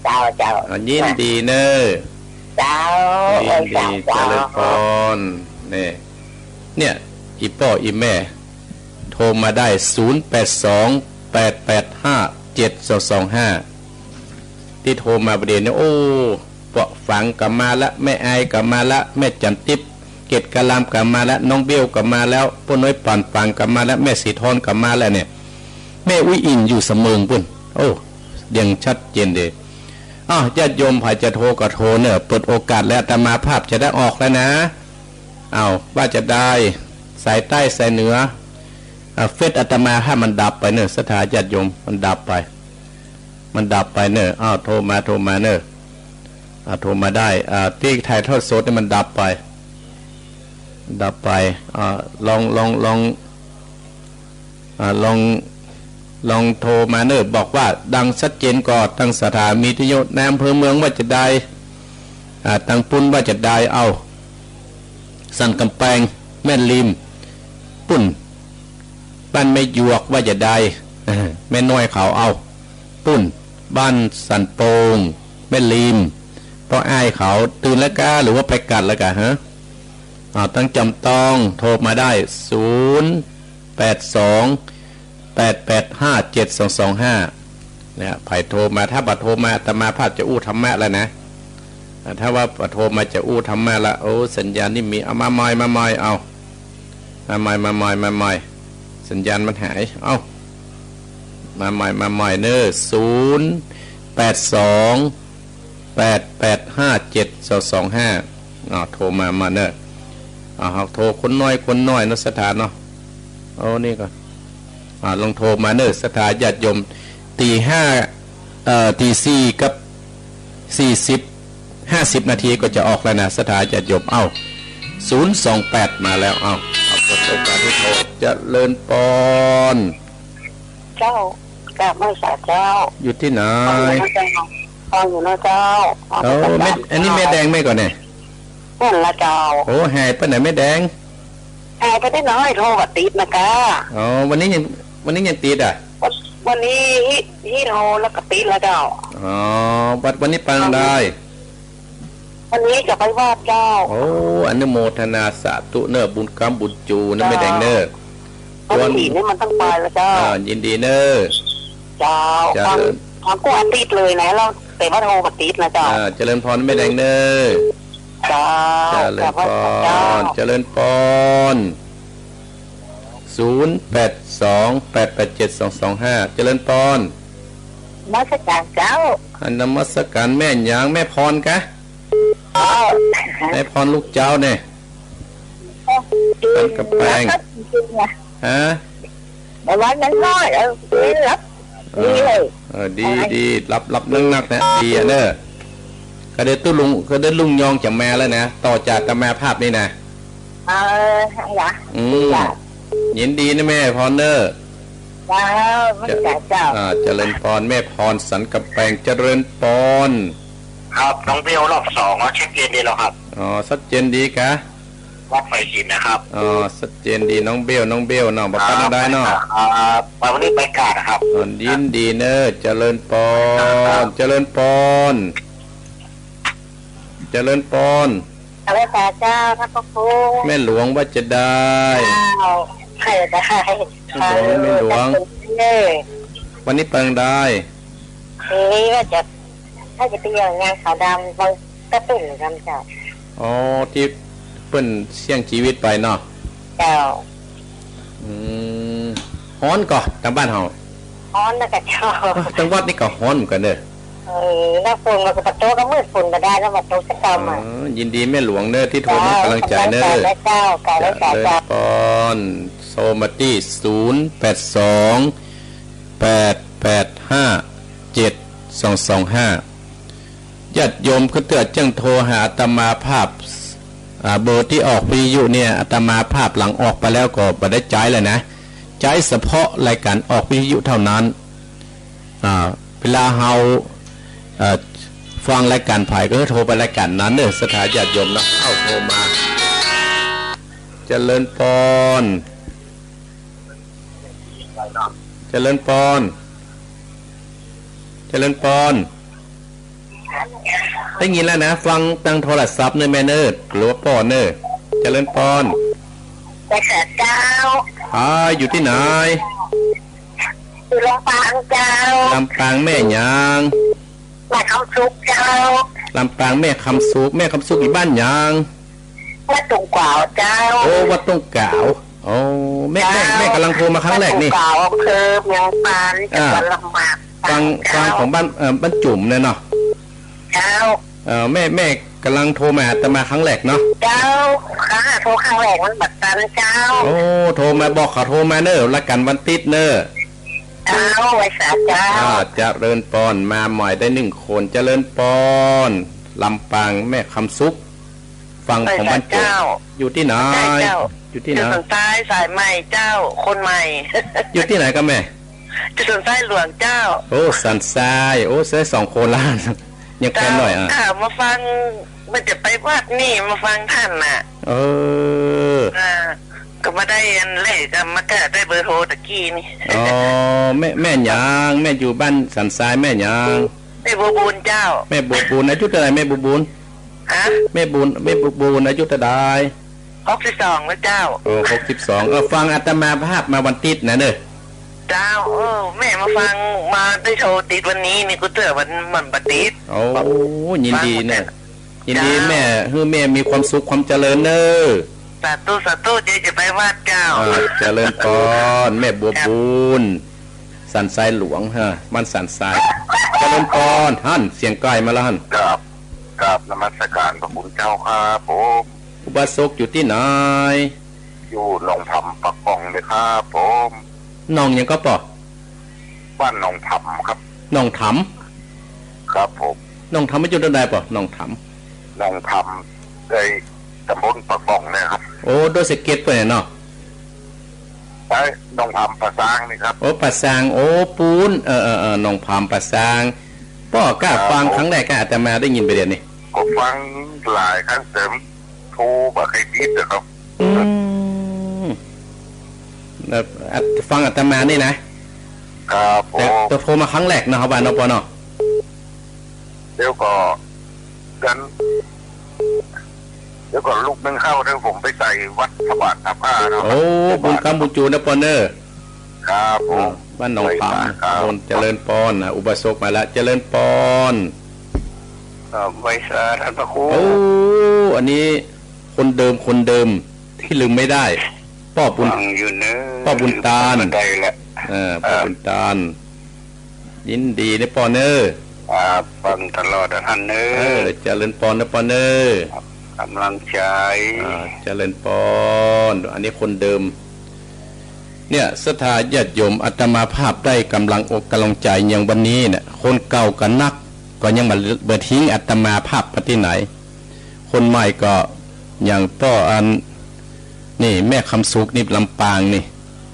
เจ้า เจ้า อ่ะ ยินดีเน่อ เจ้า ยินดี ไหว้สาเจ้า เจริญปอน นี่ เนี่ย อี่ป้ออี่แม่ โทรมาได้ ศูนย์แปดสอง แปดแปดห้า เจ็ดสองสองห้า ตี้โทรมาบ่าเดี่ยวนี้ โอ้ ป้อฝังก็มาละ แม่อายก็มาละ แม่จันทิพย์ เกตกะลามก็มาละ น้องเบลก็มาแล้ว ป้อน้อยป่านฝางก็มาแล้ว แม่ศรีทรก็มาแล้วเนี่ย แม่อุ๊ยอิ่นอยู่สะเมิงปู๊น โอ้ ยังชัดเจนเด้ อ้าว ญาติโยมใผจะโทรก็โทรเน่อ เปิดโอกาสแล้ว อาตมาภาพจะได้ออกแล้วนะ อ้าว ว่าจะใด สายใต้สายเหนือ อ่า เฟซอาตมาภาพมันดับไปเน่อ ศรัทธาญาติโยม มันดับไป มันดับไปเน่อ อ้าว โทรมา โทรมาเน่อ อ่า โทรมาได้ อ่า ตี้ถ่ายทอดสดนี่มันดับไป ดับไป อ่า ลอง ลอง ลอง อ่า ลอง ลองโทรมาเน่อ บอกว่าดังชัดเจนก่อ ตังสถานีวิทยุ นายอำเภอเมืองว่าจะใด อ่า ตังปู๊นว่าจะใด เอ้า สันกำแปง แม่ริม ปู๊น บ้านแม่หยวกว่าจะใด แม่น้อยเขา เอ้า ปู๊น บ้านสันโป่ง แม่ริม ป้ออ้ายเขา ตื่นแล้วกา หรือว่าไปกัดแล้วกา ฮะ อ่า ตังจอมตอง โทรมาได้ ศูนย์แปดสอง แปดแปดห้า เจ็ดสองสองห้า เนี่ย ใผโทรมา ถ้าบ่โทรมา อาตมาภาพจะอู้ธรรมะแล้วนะ อ่า ถ้าว่าบ่โทรมาจะอู้ธรรมะละ โอ้ สัญญาณนี่มี เอามาใหม่ มาใหม่ เอา มาใหม่ มาใหม่ มาใหม่ สัญญาณมันหาย เอา มาใหม่ มาใหม่เน่อ ศูนย์แปดสอง แปดแปดห้า เจ็ดสองสองห้า อ่า โทรมา มาเน่อ อ่า หากโทรคนน้อย คนน้อยเนาะ ศรัทธาเนาะ เอานี่ก่อน อ่า ลองโทรมาเน่อ ศรัทธาญาติโยม ตีห้า เอ่อ ตีสี่กับสี่สิบ ห้าสิบนาทีก็จะออกแล้วนะ ศรัทธาญาติโยม เอ้า ศูนย์สองแปด มาแล้ว เอ้า เอา เปิดโอกาสให้โทร เจริญปอน เจ้า กราบไหว้สาเจ้า อยู่ตี้ไหน ฟังอยู่นะเจ้า ฟังอยู่นะเจ้า เอ้า แม่ อันนี้แม่แดงแม่ก่อเนี่ย นั่นละเจ้า โอ้ หายไปไหนแม่แดง หายไปได้น้อย โทรบ่ติดนะก้า อ๋อ วันนี้ยัง วันนี้ยังติดอ่ะ วันนี้ฮิ ฮิโทรแล้วก็ติดละเจ้า อ๋อ วัน วันนี้ไปทางใด วันนี้จะไปวัดเจ้า โอ้ อนุโมทนาสาธุเน่อ บุญกำบุญจู๋เน่อ เจ้า แม่แดงเน่อ วันศีลนี่มันต้องไปละเจ้า อ่า ยินดีเน่อ เจ้า เจริญ ฟัง ฟังกู้อาทิตย์เลยนะ แล้วแต่ว่าโทรบ่ติดนะเจ้า อ่า เจริญปอนแม่แดงเน่อ เจ้า เจริญปอน กราบไหว้เจ้า เจริญปอน ศูนย์แปดสอง แปดแปดเจ็ด สองสองห้า เจริญปอน นมัสการเจ้า อ่ะ นมัสการแม่หยัง แม่พรกะ เออ แม่พรลูกเจ้าเนี่ย สันกำแปง ฮะ แต่ว่ามันน้อย เออ หลับ ดีเลย เออ ดี ดี หลับ หลับนักๆ นะ ดีอะเน่อ ก็ได้ตุ๊ลุง ก็ได้ลุงยองจะมาแล้วนะ ต่อจากอาตมาภาพนี่นะ เออ เหรอ อืม จ้ะ ยินดีนะแม่พรเน่อ เจ้า มันจะเจ้า อ่า เจริญปอน แม่พรสันกำแปง เจริญปอน ครับ น้องเบลรอบสอง ชัดเจนดีแล้วครับ อ๋อ ชัดเจนดีกะ วัดไผ่หินนะครับ อ๋อ ชัดเจนดี น้องเบล น้องเบลเนาะ บ่ปัดได้เนาะ ครับ วันนี้ไปกาดนะครับ อ๋อ ยินดีเน่อ เจริญปอน เจริญปอน เจริญปอน เจริญพรเจ้า ท่านพระครู แม่หลวงว่าจะได้ เจ้า ใครได้ แม่หลวง แม่หลวง เออ วันนี้ไปทางใด วันนี้ว่าจะ ถ้าจะไปเยี่ยมยามขาวดำ บางกระตุ่นกำเจ้า อ๋อ ตี้เปิ้นเสี้ยงจีวิตไปเนาะ เจ้า อืม ฮ้อนก่อ ตางบ้านเฮา ฮ้อนนะกะเจ้า เออ ตางวัดนี่ก็ฮ้อนเหมือนกั๋นเน่อ เออ หน้าฝนมันก็บ่ตก ก็มืดฝนบ่ได้แล้ว บ่ตกสักกำอะ อ๋อ ยินดีแม่หลวงเน่อ ตี้โทรมากำลังใจ๋เน่อ เจ้า กราบไหว้สาเจ้า เจริญปอน โทรมาตี้ ศูนย์แปดสอง แปดแปดห้า เจ็ดสองสองห้า ญาติโยมคือเตื้อเจิ่งโทรหาอาตมาภาพ อ่า เบอร์ตี้ออกวิทยุเนี่ย อาตมาภาพหลังออกไปแล้วก็บ่ได้ใจ๊แล้วนะ ใจ๊เฉพาะรายการออกวิทยุเท่านั้น อ่า เวลาเฮา เอ่อ ฟังรายการใผก็โทรไปรายการนั้นเน่อ ศรัทธาญาติโยมเนาะ เอ้า โทรมา เจริญปอน เจริญปอน เจริญปอน ได้ยินแล้วนะ ฟังตางโทรศัพท์เน่อแม่เน่อ หรือว่าป้อเน่อ เจริญปอน ไหว้สาเจ้า อ่า อยู่ตี้ไหน อยู่ลำปางเจ้า ลำปางแม่หยัง แม่คำสุขเจ้า ลำปางแม่คำสุข แม่คำสุขอยู่บ้านหยัง วัดตุ่งกวาวเจ้า โอ้ วัดตุ่งกวาว โอ้ แม่ แม่ เจ้า แม่กำลังโทรมาครั้งแรกนี่ วัดตุ่งกวาว อำเภอเมืองปาน อ่า จังหวัดลำปาง ฟัง เจ้า ฟังของบ้าน เอ่อ บ้านจุ๋มเนี่ยเนาะ เจ้า เอ่อ แม่ แม่กำลังโทรมาหาอาตมาครั้งแรกเนาะ เจ้า ค่ะ โทรครั้งแรกมันบ่ตันเจ้า โอ้ โทรมาบอกเขาโทรมาเน่อ รายการวันติ๊ดเน่อ เจ้า ไหว้สาเจ้า อ่า เจริญปอน มาใหม่ได้หนึ่งคน เจริญปอน ลำปางแม่คำสุข ฟังของบ้านโจทย์ เจ้า อยู่ตี้ไหน ใช่เจ้า อยู่ตี้ไหน อยู่สันทรายสายใหม่เจ้า คนใหม่ อยู่ตี้ไหนกะแม่ อยู่สันทรายหลวงเจ้า โอ้ สันทราย โอ้ ใช้สองคนละ ยังแควนหน่อยอ่ะ เจ้า อ่า มาฟัง ว่าจะไปวัดนี่ มาฟังท่านน่ะ เออ อ่า ก็มาได้อันแรก ก็มาก็ได้เบอร์โทรตะกี้นี่ อ๋อ แม่ แม่หยัง แม่อยู่บ้านสันทราย แม่หยัง แม่บัวบูนเจ้า แม่บัวบูน อายุเท่าไหร่แม่บัวบูน ฮะ แม่บุญ แม่บัวบูน อายุเท่าไหร่ หกสิบสองแล้วเจ้า โอ้ หกสิบสอง เออ ฟังอาตมาภาพมาวันติ๊ดนะเน่อ เจ้า เออ แม่มาฟัง มาได้โทรติดวันนี้นี่ กูเตื้อวัน มันบ่ติด โอ้ ยินดีเน่อ ยินดี เจ้า แม่ หื้อแม่มีความสุขความเจริญเน่อ สาธุ สาธุ เจ๊จะไปวัดเจ้า อ่า เจริญปอน แม่บัวบูน สันทรายหลวงฮะ บ้านสันทราย เจริญปอน หั้น เสียงไกลมาแล้วหั้น ครับ กราบนมัสการพระคุณเจ้าครับผม อุบาสกอยู่ตี้ไหน อยู่หนองผำปากป่องเลยครับผม หนองหยังก็ปอ บ้านหนองผำครับ หนองผำ ครับผม หนองผำมันอยู่ตรงใดปอ หนองผำ หนองผำ ในตำบลปากบ่องเนี่ยครับ โอ้ ดอยสะเก็ดเปิ้นน่ะเนาะ เอ้ย หนองผำป่าซางนี่ครับ โอ้ ป่าซาง โอ้ ปู๊น เออ เออ เออ หนองผำป่าซาง ป้อก้า ครับ ฟัง ผม ครั้งแรกก้า อาตมาได้ยินไปเดี๋ยวนี้ ก็ฟังหลายครั้ง แต่โทรบ่เคยติดนะครับ อืม แล้ว อ่ะ ฟังอาตมานี่นะ ครับ แต่ ผม แต่โทรมาครั้งแรกเนาะ เฮาว่าเนาะ ป้อเนาะ เดี๋ยวก็ กัน เดี๋ยวก่อน ลูกนึ่งข้าว เดี๋ยวผมไปใส่วัดพระบาทตากผ้าเนาะ โอ้ บุญกำบุญจูนนะป้อเนอะ ครับผม เออ บ้านหนองผำ ครับ โอ้ เจริญปอนนะ อุบาสกมาละ เจริญปอน ครับ ไหว้สาท่านพระครู โอ้ อันนี้คนเดิม คนเดิมที่ลืมไม่ได้ ป้อบุญ ฟังอยู่เนอะ ป้อบุญตาน ลืมบ่ได้ละ เออ ป้อบุญตาน ยินดีนะป้อเนอะ ครับ ฟังตลอดนะท่านเนอะ เออ เจริญปอนนะป้อเนอะ ครับ กำลังใจ อ่า เจริญปอน อันนี้คนเดิม เนี่ย ศรัทธาญาติโยม อาตมาภาพได้กำลังอกกำลังใจอย่างวันนี้เนี่ย คนเก่าก็นัก ก็ยังบ่ บ่ทิ้งอาตมาภาพไปที่ไหน คนใหม่ก็อย่างป้ออัน นี่ แม่คำสุขนี่ ลำปางนี่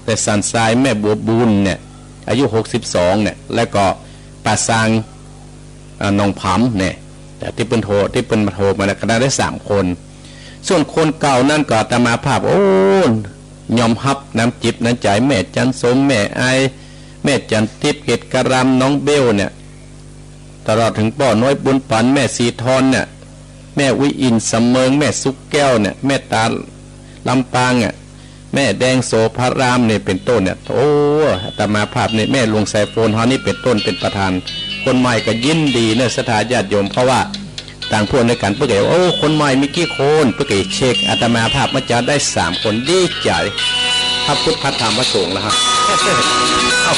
แต่สันทรายแม่บัวบุญเนี่ย อายุหกสิบสองเนี่ย แล้วก็ป่าซาง อ่า หนองผำเนี่ย แต่ตี้เปิ้นโทร ตี้เปิ้นมาโทรมาเนี่ย ก็ได้สามคน ส่วนคนเก่านั้นก็อาตมาภาพ โอ้ ยอมฮับน้ำจิตน้ำใจ๋ แม่จันสม แม่ไอ แม่จันทิพย์ เกตการาม น้องเบลเนี่ย ตลอดเถิงป้อน้อยบุญปัน แม่ศรีทรเนี่ย แม่อุ๊ยอิน สำเมิง แม่สุขแก้วเนี่ย แม่ตา ลำปางเนี่ย แม่แดงโสภารามเนี่ย เป๋นต้นเนี่ย โอ้ อาตมาภาพนี่ แม่หลวงสายฝนเฮานี่ เป๋นต้น เป๋นประธาน คนใหม่ก็ยินดีเนอะ ศรัทธาญาติโยม เพราะว่าต่างพวกด้วยกัน เปิ้นก็ โอ้ คนใหม่มีกี่คน เปิ้นก็เช็ค อาตมาภาพมาจะได้สามคน ดีใจ๋ พระพุทธ พระธรรม พระสงฆ์แล้วฮะ เอ้า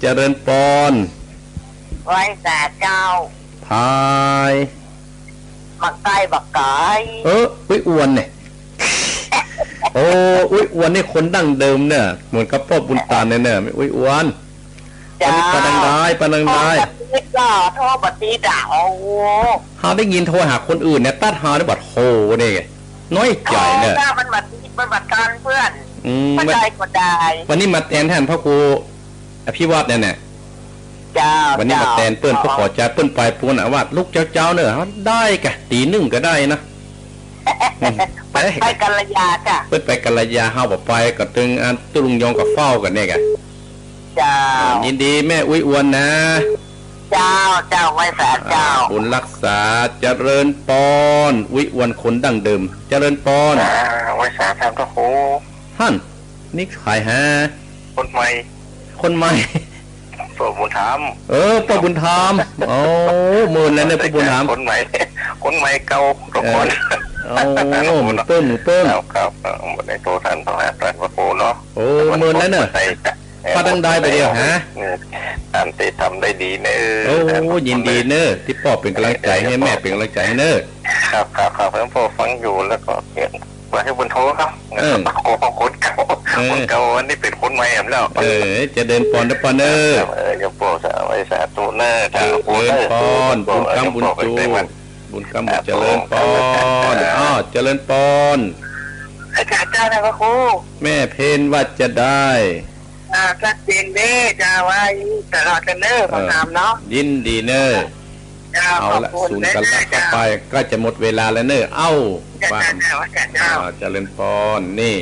เจริญปอน ไหว้สาเจ้า พาย บักไก่บักไก่ เออ อุ๊ยอวนเนี่ย โอ้ อุ๊ยอวนนี่คนดั้งเดิมเนี่ย เหมือนกับป้อบุญตานเนี่ย เนี่ย อุ๊ยอวน เจ้า อันนี้ปานังดาย ปานังดาย โทรบ่ติดอ่ะ โทรบ่ติดอ่ะ โอ้ เฮาได้ยินโทรหาคนอื่นเนี่ย ตั๊ดเฮาได้บ่โทรเนี่ย น้อยใจ๋เนี่ย โอ้ เจ้า มันบ่ติด มันบ่ทันเปิ้น อืม บ่ได้ก็ได้ วันนี้มาแตนแตนพระครู อภิวัฒน์เนี่ยแหละ เจ้า วันนี้มาแตนเปิ้น เจ้า เปิ้นขอจา เปิ้นไปปู๊นน่ะ ว่าลุกเจ๊าๆ เน่อ ได้กะ ตี๋นึ่งก็ได้นะ อืม ไป ไปกัลยาจ้ะ เปิ้นไปกัลยา เฮาบ่ไป ก็ตึงอันตุ๊ลุงยองก็เฝ้ากั๋นเนี่ยกะ เจ้า อ่า ยินดีแม่อุ๊ยอวนนะ เจ้า เจ้า ไหว้สาเจ้า อ่า บุญรักษา เจริญปอน อุ๊ยอวนคนดั้งเดิม เจริญปอน อ่า ไหว้สาท่านพระครู ท่าน นี่ใผฮะ คนใหม่ คนใหม่ ป้อบุญธรรม เออ ป้อบุญธรรม โอ้ เมินแล้วเนี่ย ป้อบุญธรรม คนใหม่ คนใหม่เก่าทุกคน เออ โอ้ หมู่เปิ้ง หมู่เปิ้ง ครับ ครับ เออ บ่ได้โทรทัน โทรหาท่านพระครูเนาะ โอ้ เมินแล้วเน่อ เออ ปานังดายไปเดี๋ยวฮะ เออ ท่านได้ทำได้ดีเน่อ โอ้ ท่าน ยินดีเน่อ ตี้ป้อเป๋นก๋ำลังใจ๋หื้อ แม่เป๋นก๋ำลังใจ๋หื้อเน่อ ครับ ครับ ครับ เปิ้นป้อฟังอยู่ แล้วก็เนี่ย ว่าหื้อเปิ้นโทรครับ เออ คนเก่า คนเก่า เออ คนเก่า อันนี้เป๋นคนใหม่แหมแล้ว เออ เจริญปอนเน่อป้อเน่อ ครับ เออ โยมป้อสา ไหว้สาธุเน่อ เจริญปอน บุญกำบุญจูน บุญกำบุญ เจริญปอน อ้าว เจริญปอน อาจารย์เจ้านะพระครู แม่เพนว่าจะได้ อ่า ชัดเจนเน่อ เจ้า ไหว้ตลอดกั๋นเน่อ เออ ขอถามเนาะ ยินดีเน่อ เจ้า เอาละ ขอบคุณ ศูนย์ เน่อ กันละ เจ้า ต่อไป ใก้จะหมดเวลาแล้วเน่อ เอ้า เจ้า ว่า เจ้า เจ้า เจ้า อ่า เจริญปอน นี่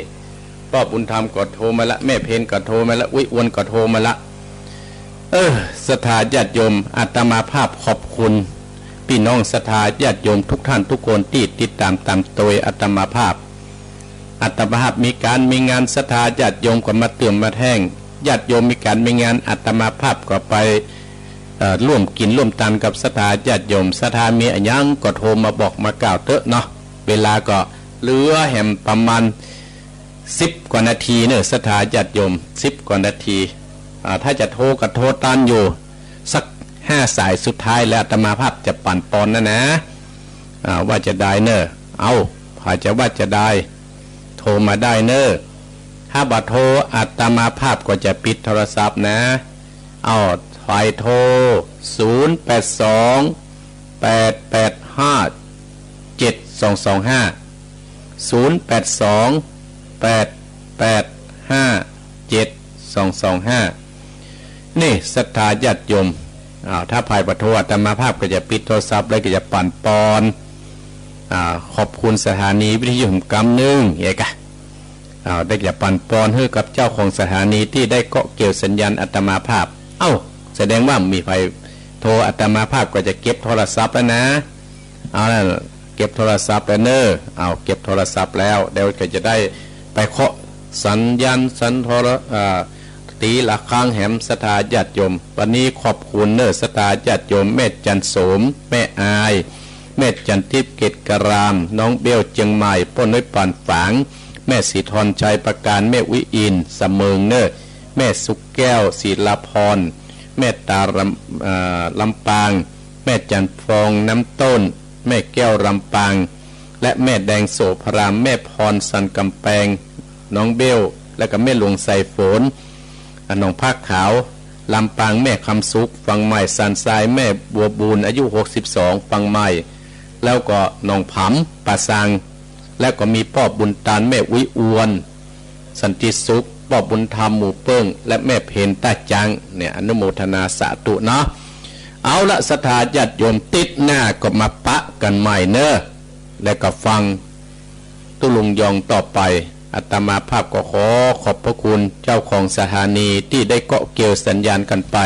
ป้อบุญธรรมก็โทรมาละ แม่เพนก็โทรมาละ อุ๊ยอวนก็โทรมาละ เออ ศรัทธาญาติโยม อาตมาภาพขอบคุณ ปี้น้องศรัทธาญาติโยมทุกท่านทุกคนตี้ติดต๋ามต๋ามตวยอาตมาภาพ อาตมาภาพมีก๋านมีงาน ศรัทธาญาติโยมก็มาเตื้อมมาแต้ง ญาติโยมมีก๋านมีงาน อาตมาภาพก็ไป เอ่อ ร่วมกิ๋นร่วมตานกับศรัทธาญาติโยม ศรัทธามีอะหยังก็โทรมาบอกมากล่าวเต๊อะเนาะ เวลาก็เหลือแหมประมาณสิบกว่านาทีเน่อ ศรัทธาญาติโยม สิบกว่านาที อ่า ถ้าจะโทรก็โทรตันอยู่ สักห้าสายสุดท้ายแล้วอาตมาภาพจะปั๋นปอนนะนะ อ่า ว่าจะได้เน่อ เอ้า ใผจะว่าจะได้ โทรมาได้เน่อ ถ้าบ่โทรอาตมาภาพก็จะปิดโทรศัพท์นะ เอ้า ใผโทร ศูนย์แปดสอง แปดแปดห้า สองสองห้า ศูนย์แปดสอง แปดแปดห้า เจ็ดสองสองห้า นี่ศรัทธาญาติโยม อ้าว ถ้าผ่ายปะโทอาตมาภาพก็จะปิดโทรศัพท์ แล้วก็จะปั๋นปอน อ่า ขอบคุณสถานีวิทยุแหมกำนึ่ง เอกะ อ่า ได้จะปั๋นปอนหื้อกับเจ้าของสถานีตี้ได้เกาะเกี่ยวสัญญาณอาตมาภาพ เอ้า แสดงว่าบ่มีใผโทร อาตมาภาพก็จะเก็บโทรศัพท์แล้วนะ เอาละ เก็บโทรศัพท์แล้วเน่อ เอา เก็บโทรศัพท์แล้ว เดี๋ยวก็จะได้ไปเคาะสัญญาณสันโทร อ่า ตี๋ระฆังแหมศรัทธาญาติโยม วันนี้ขอบคุณเน่อศรัทธาญาติโยม แม่จันโสม แม่อาย แม่จันทิพย์ เกตการาม น้องเบล เจียงใหม่ ป้อน้อย ป่านฝาง แม่ศรีธร ชัยประการ แม่อุ๊ยอิน สะเมิงเน่อ แม่สุขแก้ว ศิลาพร แม่ตาลำ อ่า ลำปาง แม่จันทร์ฟอง น้ำต้น แม่แก้ว ลำปาง และแม่แดง โสภาราม แม่พร สันกำแปง น้องเบล และก็แม่หลวง ไซฝน อ่า หนองผ้าขาว ลำปาง แม่คำสุข ฝั่งใหม่ สันทราย แม่บัวบูน อายุหกสิบสอง ฝั่งใหม่ แล้วก็หนองผำ ป่าซาง และก็มีป้อบุญตาน แม่อุ๊ยอวน สันติสุข ป้อบุญธรรม หมู่เปิ้ง และแม่เพญ ต้าจัง เนี่ย อนุโมทนาสาธุเนาะ เอาละ ศรัทธาญาติโยม ติ๊ดหน้าก็มาปะกั๋นใหม่เน่อ และก็ฟังตุ๊ลุงยองต่อไป อาตมาภาพก็ขอขอบพระคุณเจ้าของสถานีตี้ได้เกาะเกี่ยวสัญญาณกั๋นไป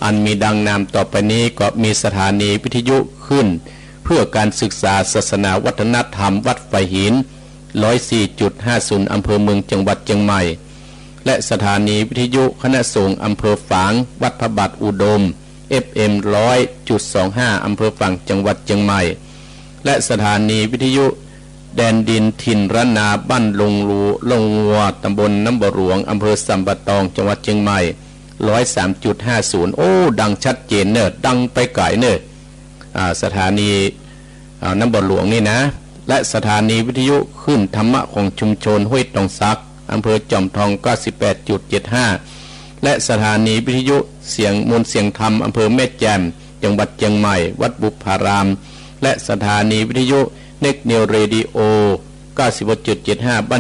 อันมีดังนามต่อไปนี้ก็มีสถานีวิทยุคลื่นเพื่อการศึกษาศาสนาวัฒนธรรมวัดฝายหิน ร้อยสี่จุดห้าศูนย์ อำเภอเมือง จังหวัดเจียงใหม่ และสถานีวิทยุคณะสงฆ์อำเภอฝาง วัดพระบาทอุดม เอฟเอ็ม ร้อยจุดสองห้า อำเภอฝาง จังหวัดเจียงใหม่ และสถานีวิทยุแดนดินถิ่นล้านนา บ้านลงลู ลงงัว ตำบลน้ำบ่อหลวง อำเภอสันป่าตอง จังหวัดเจียงใหม่ ร้อยสามจุดห้าศูนย์ โอ้ ดังชัดเจนเน่อ ดังไปไก๋เน่อ อ่า สถานี อ่า น้ำบ่อหลวงนี่นะ และสถานีวิทยุคลื่นธรรมะของชุมชนห้วยตองสัก อำเภอจอมทอง เก้าสิบแปดจุดเจ็ดห้า และสถานีวิทยุเสียงมนต์เสียงธรรม อำเภอแม่แจ่ม จังหวัดเจียงใหม่ วัดบุพพาราม และสถานีวิทยุเน็กนิวเรดิโอ เก้าสิบหกจุดเจ็ดห้า บ้าน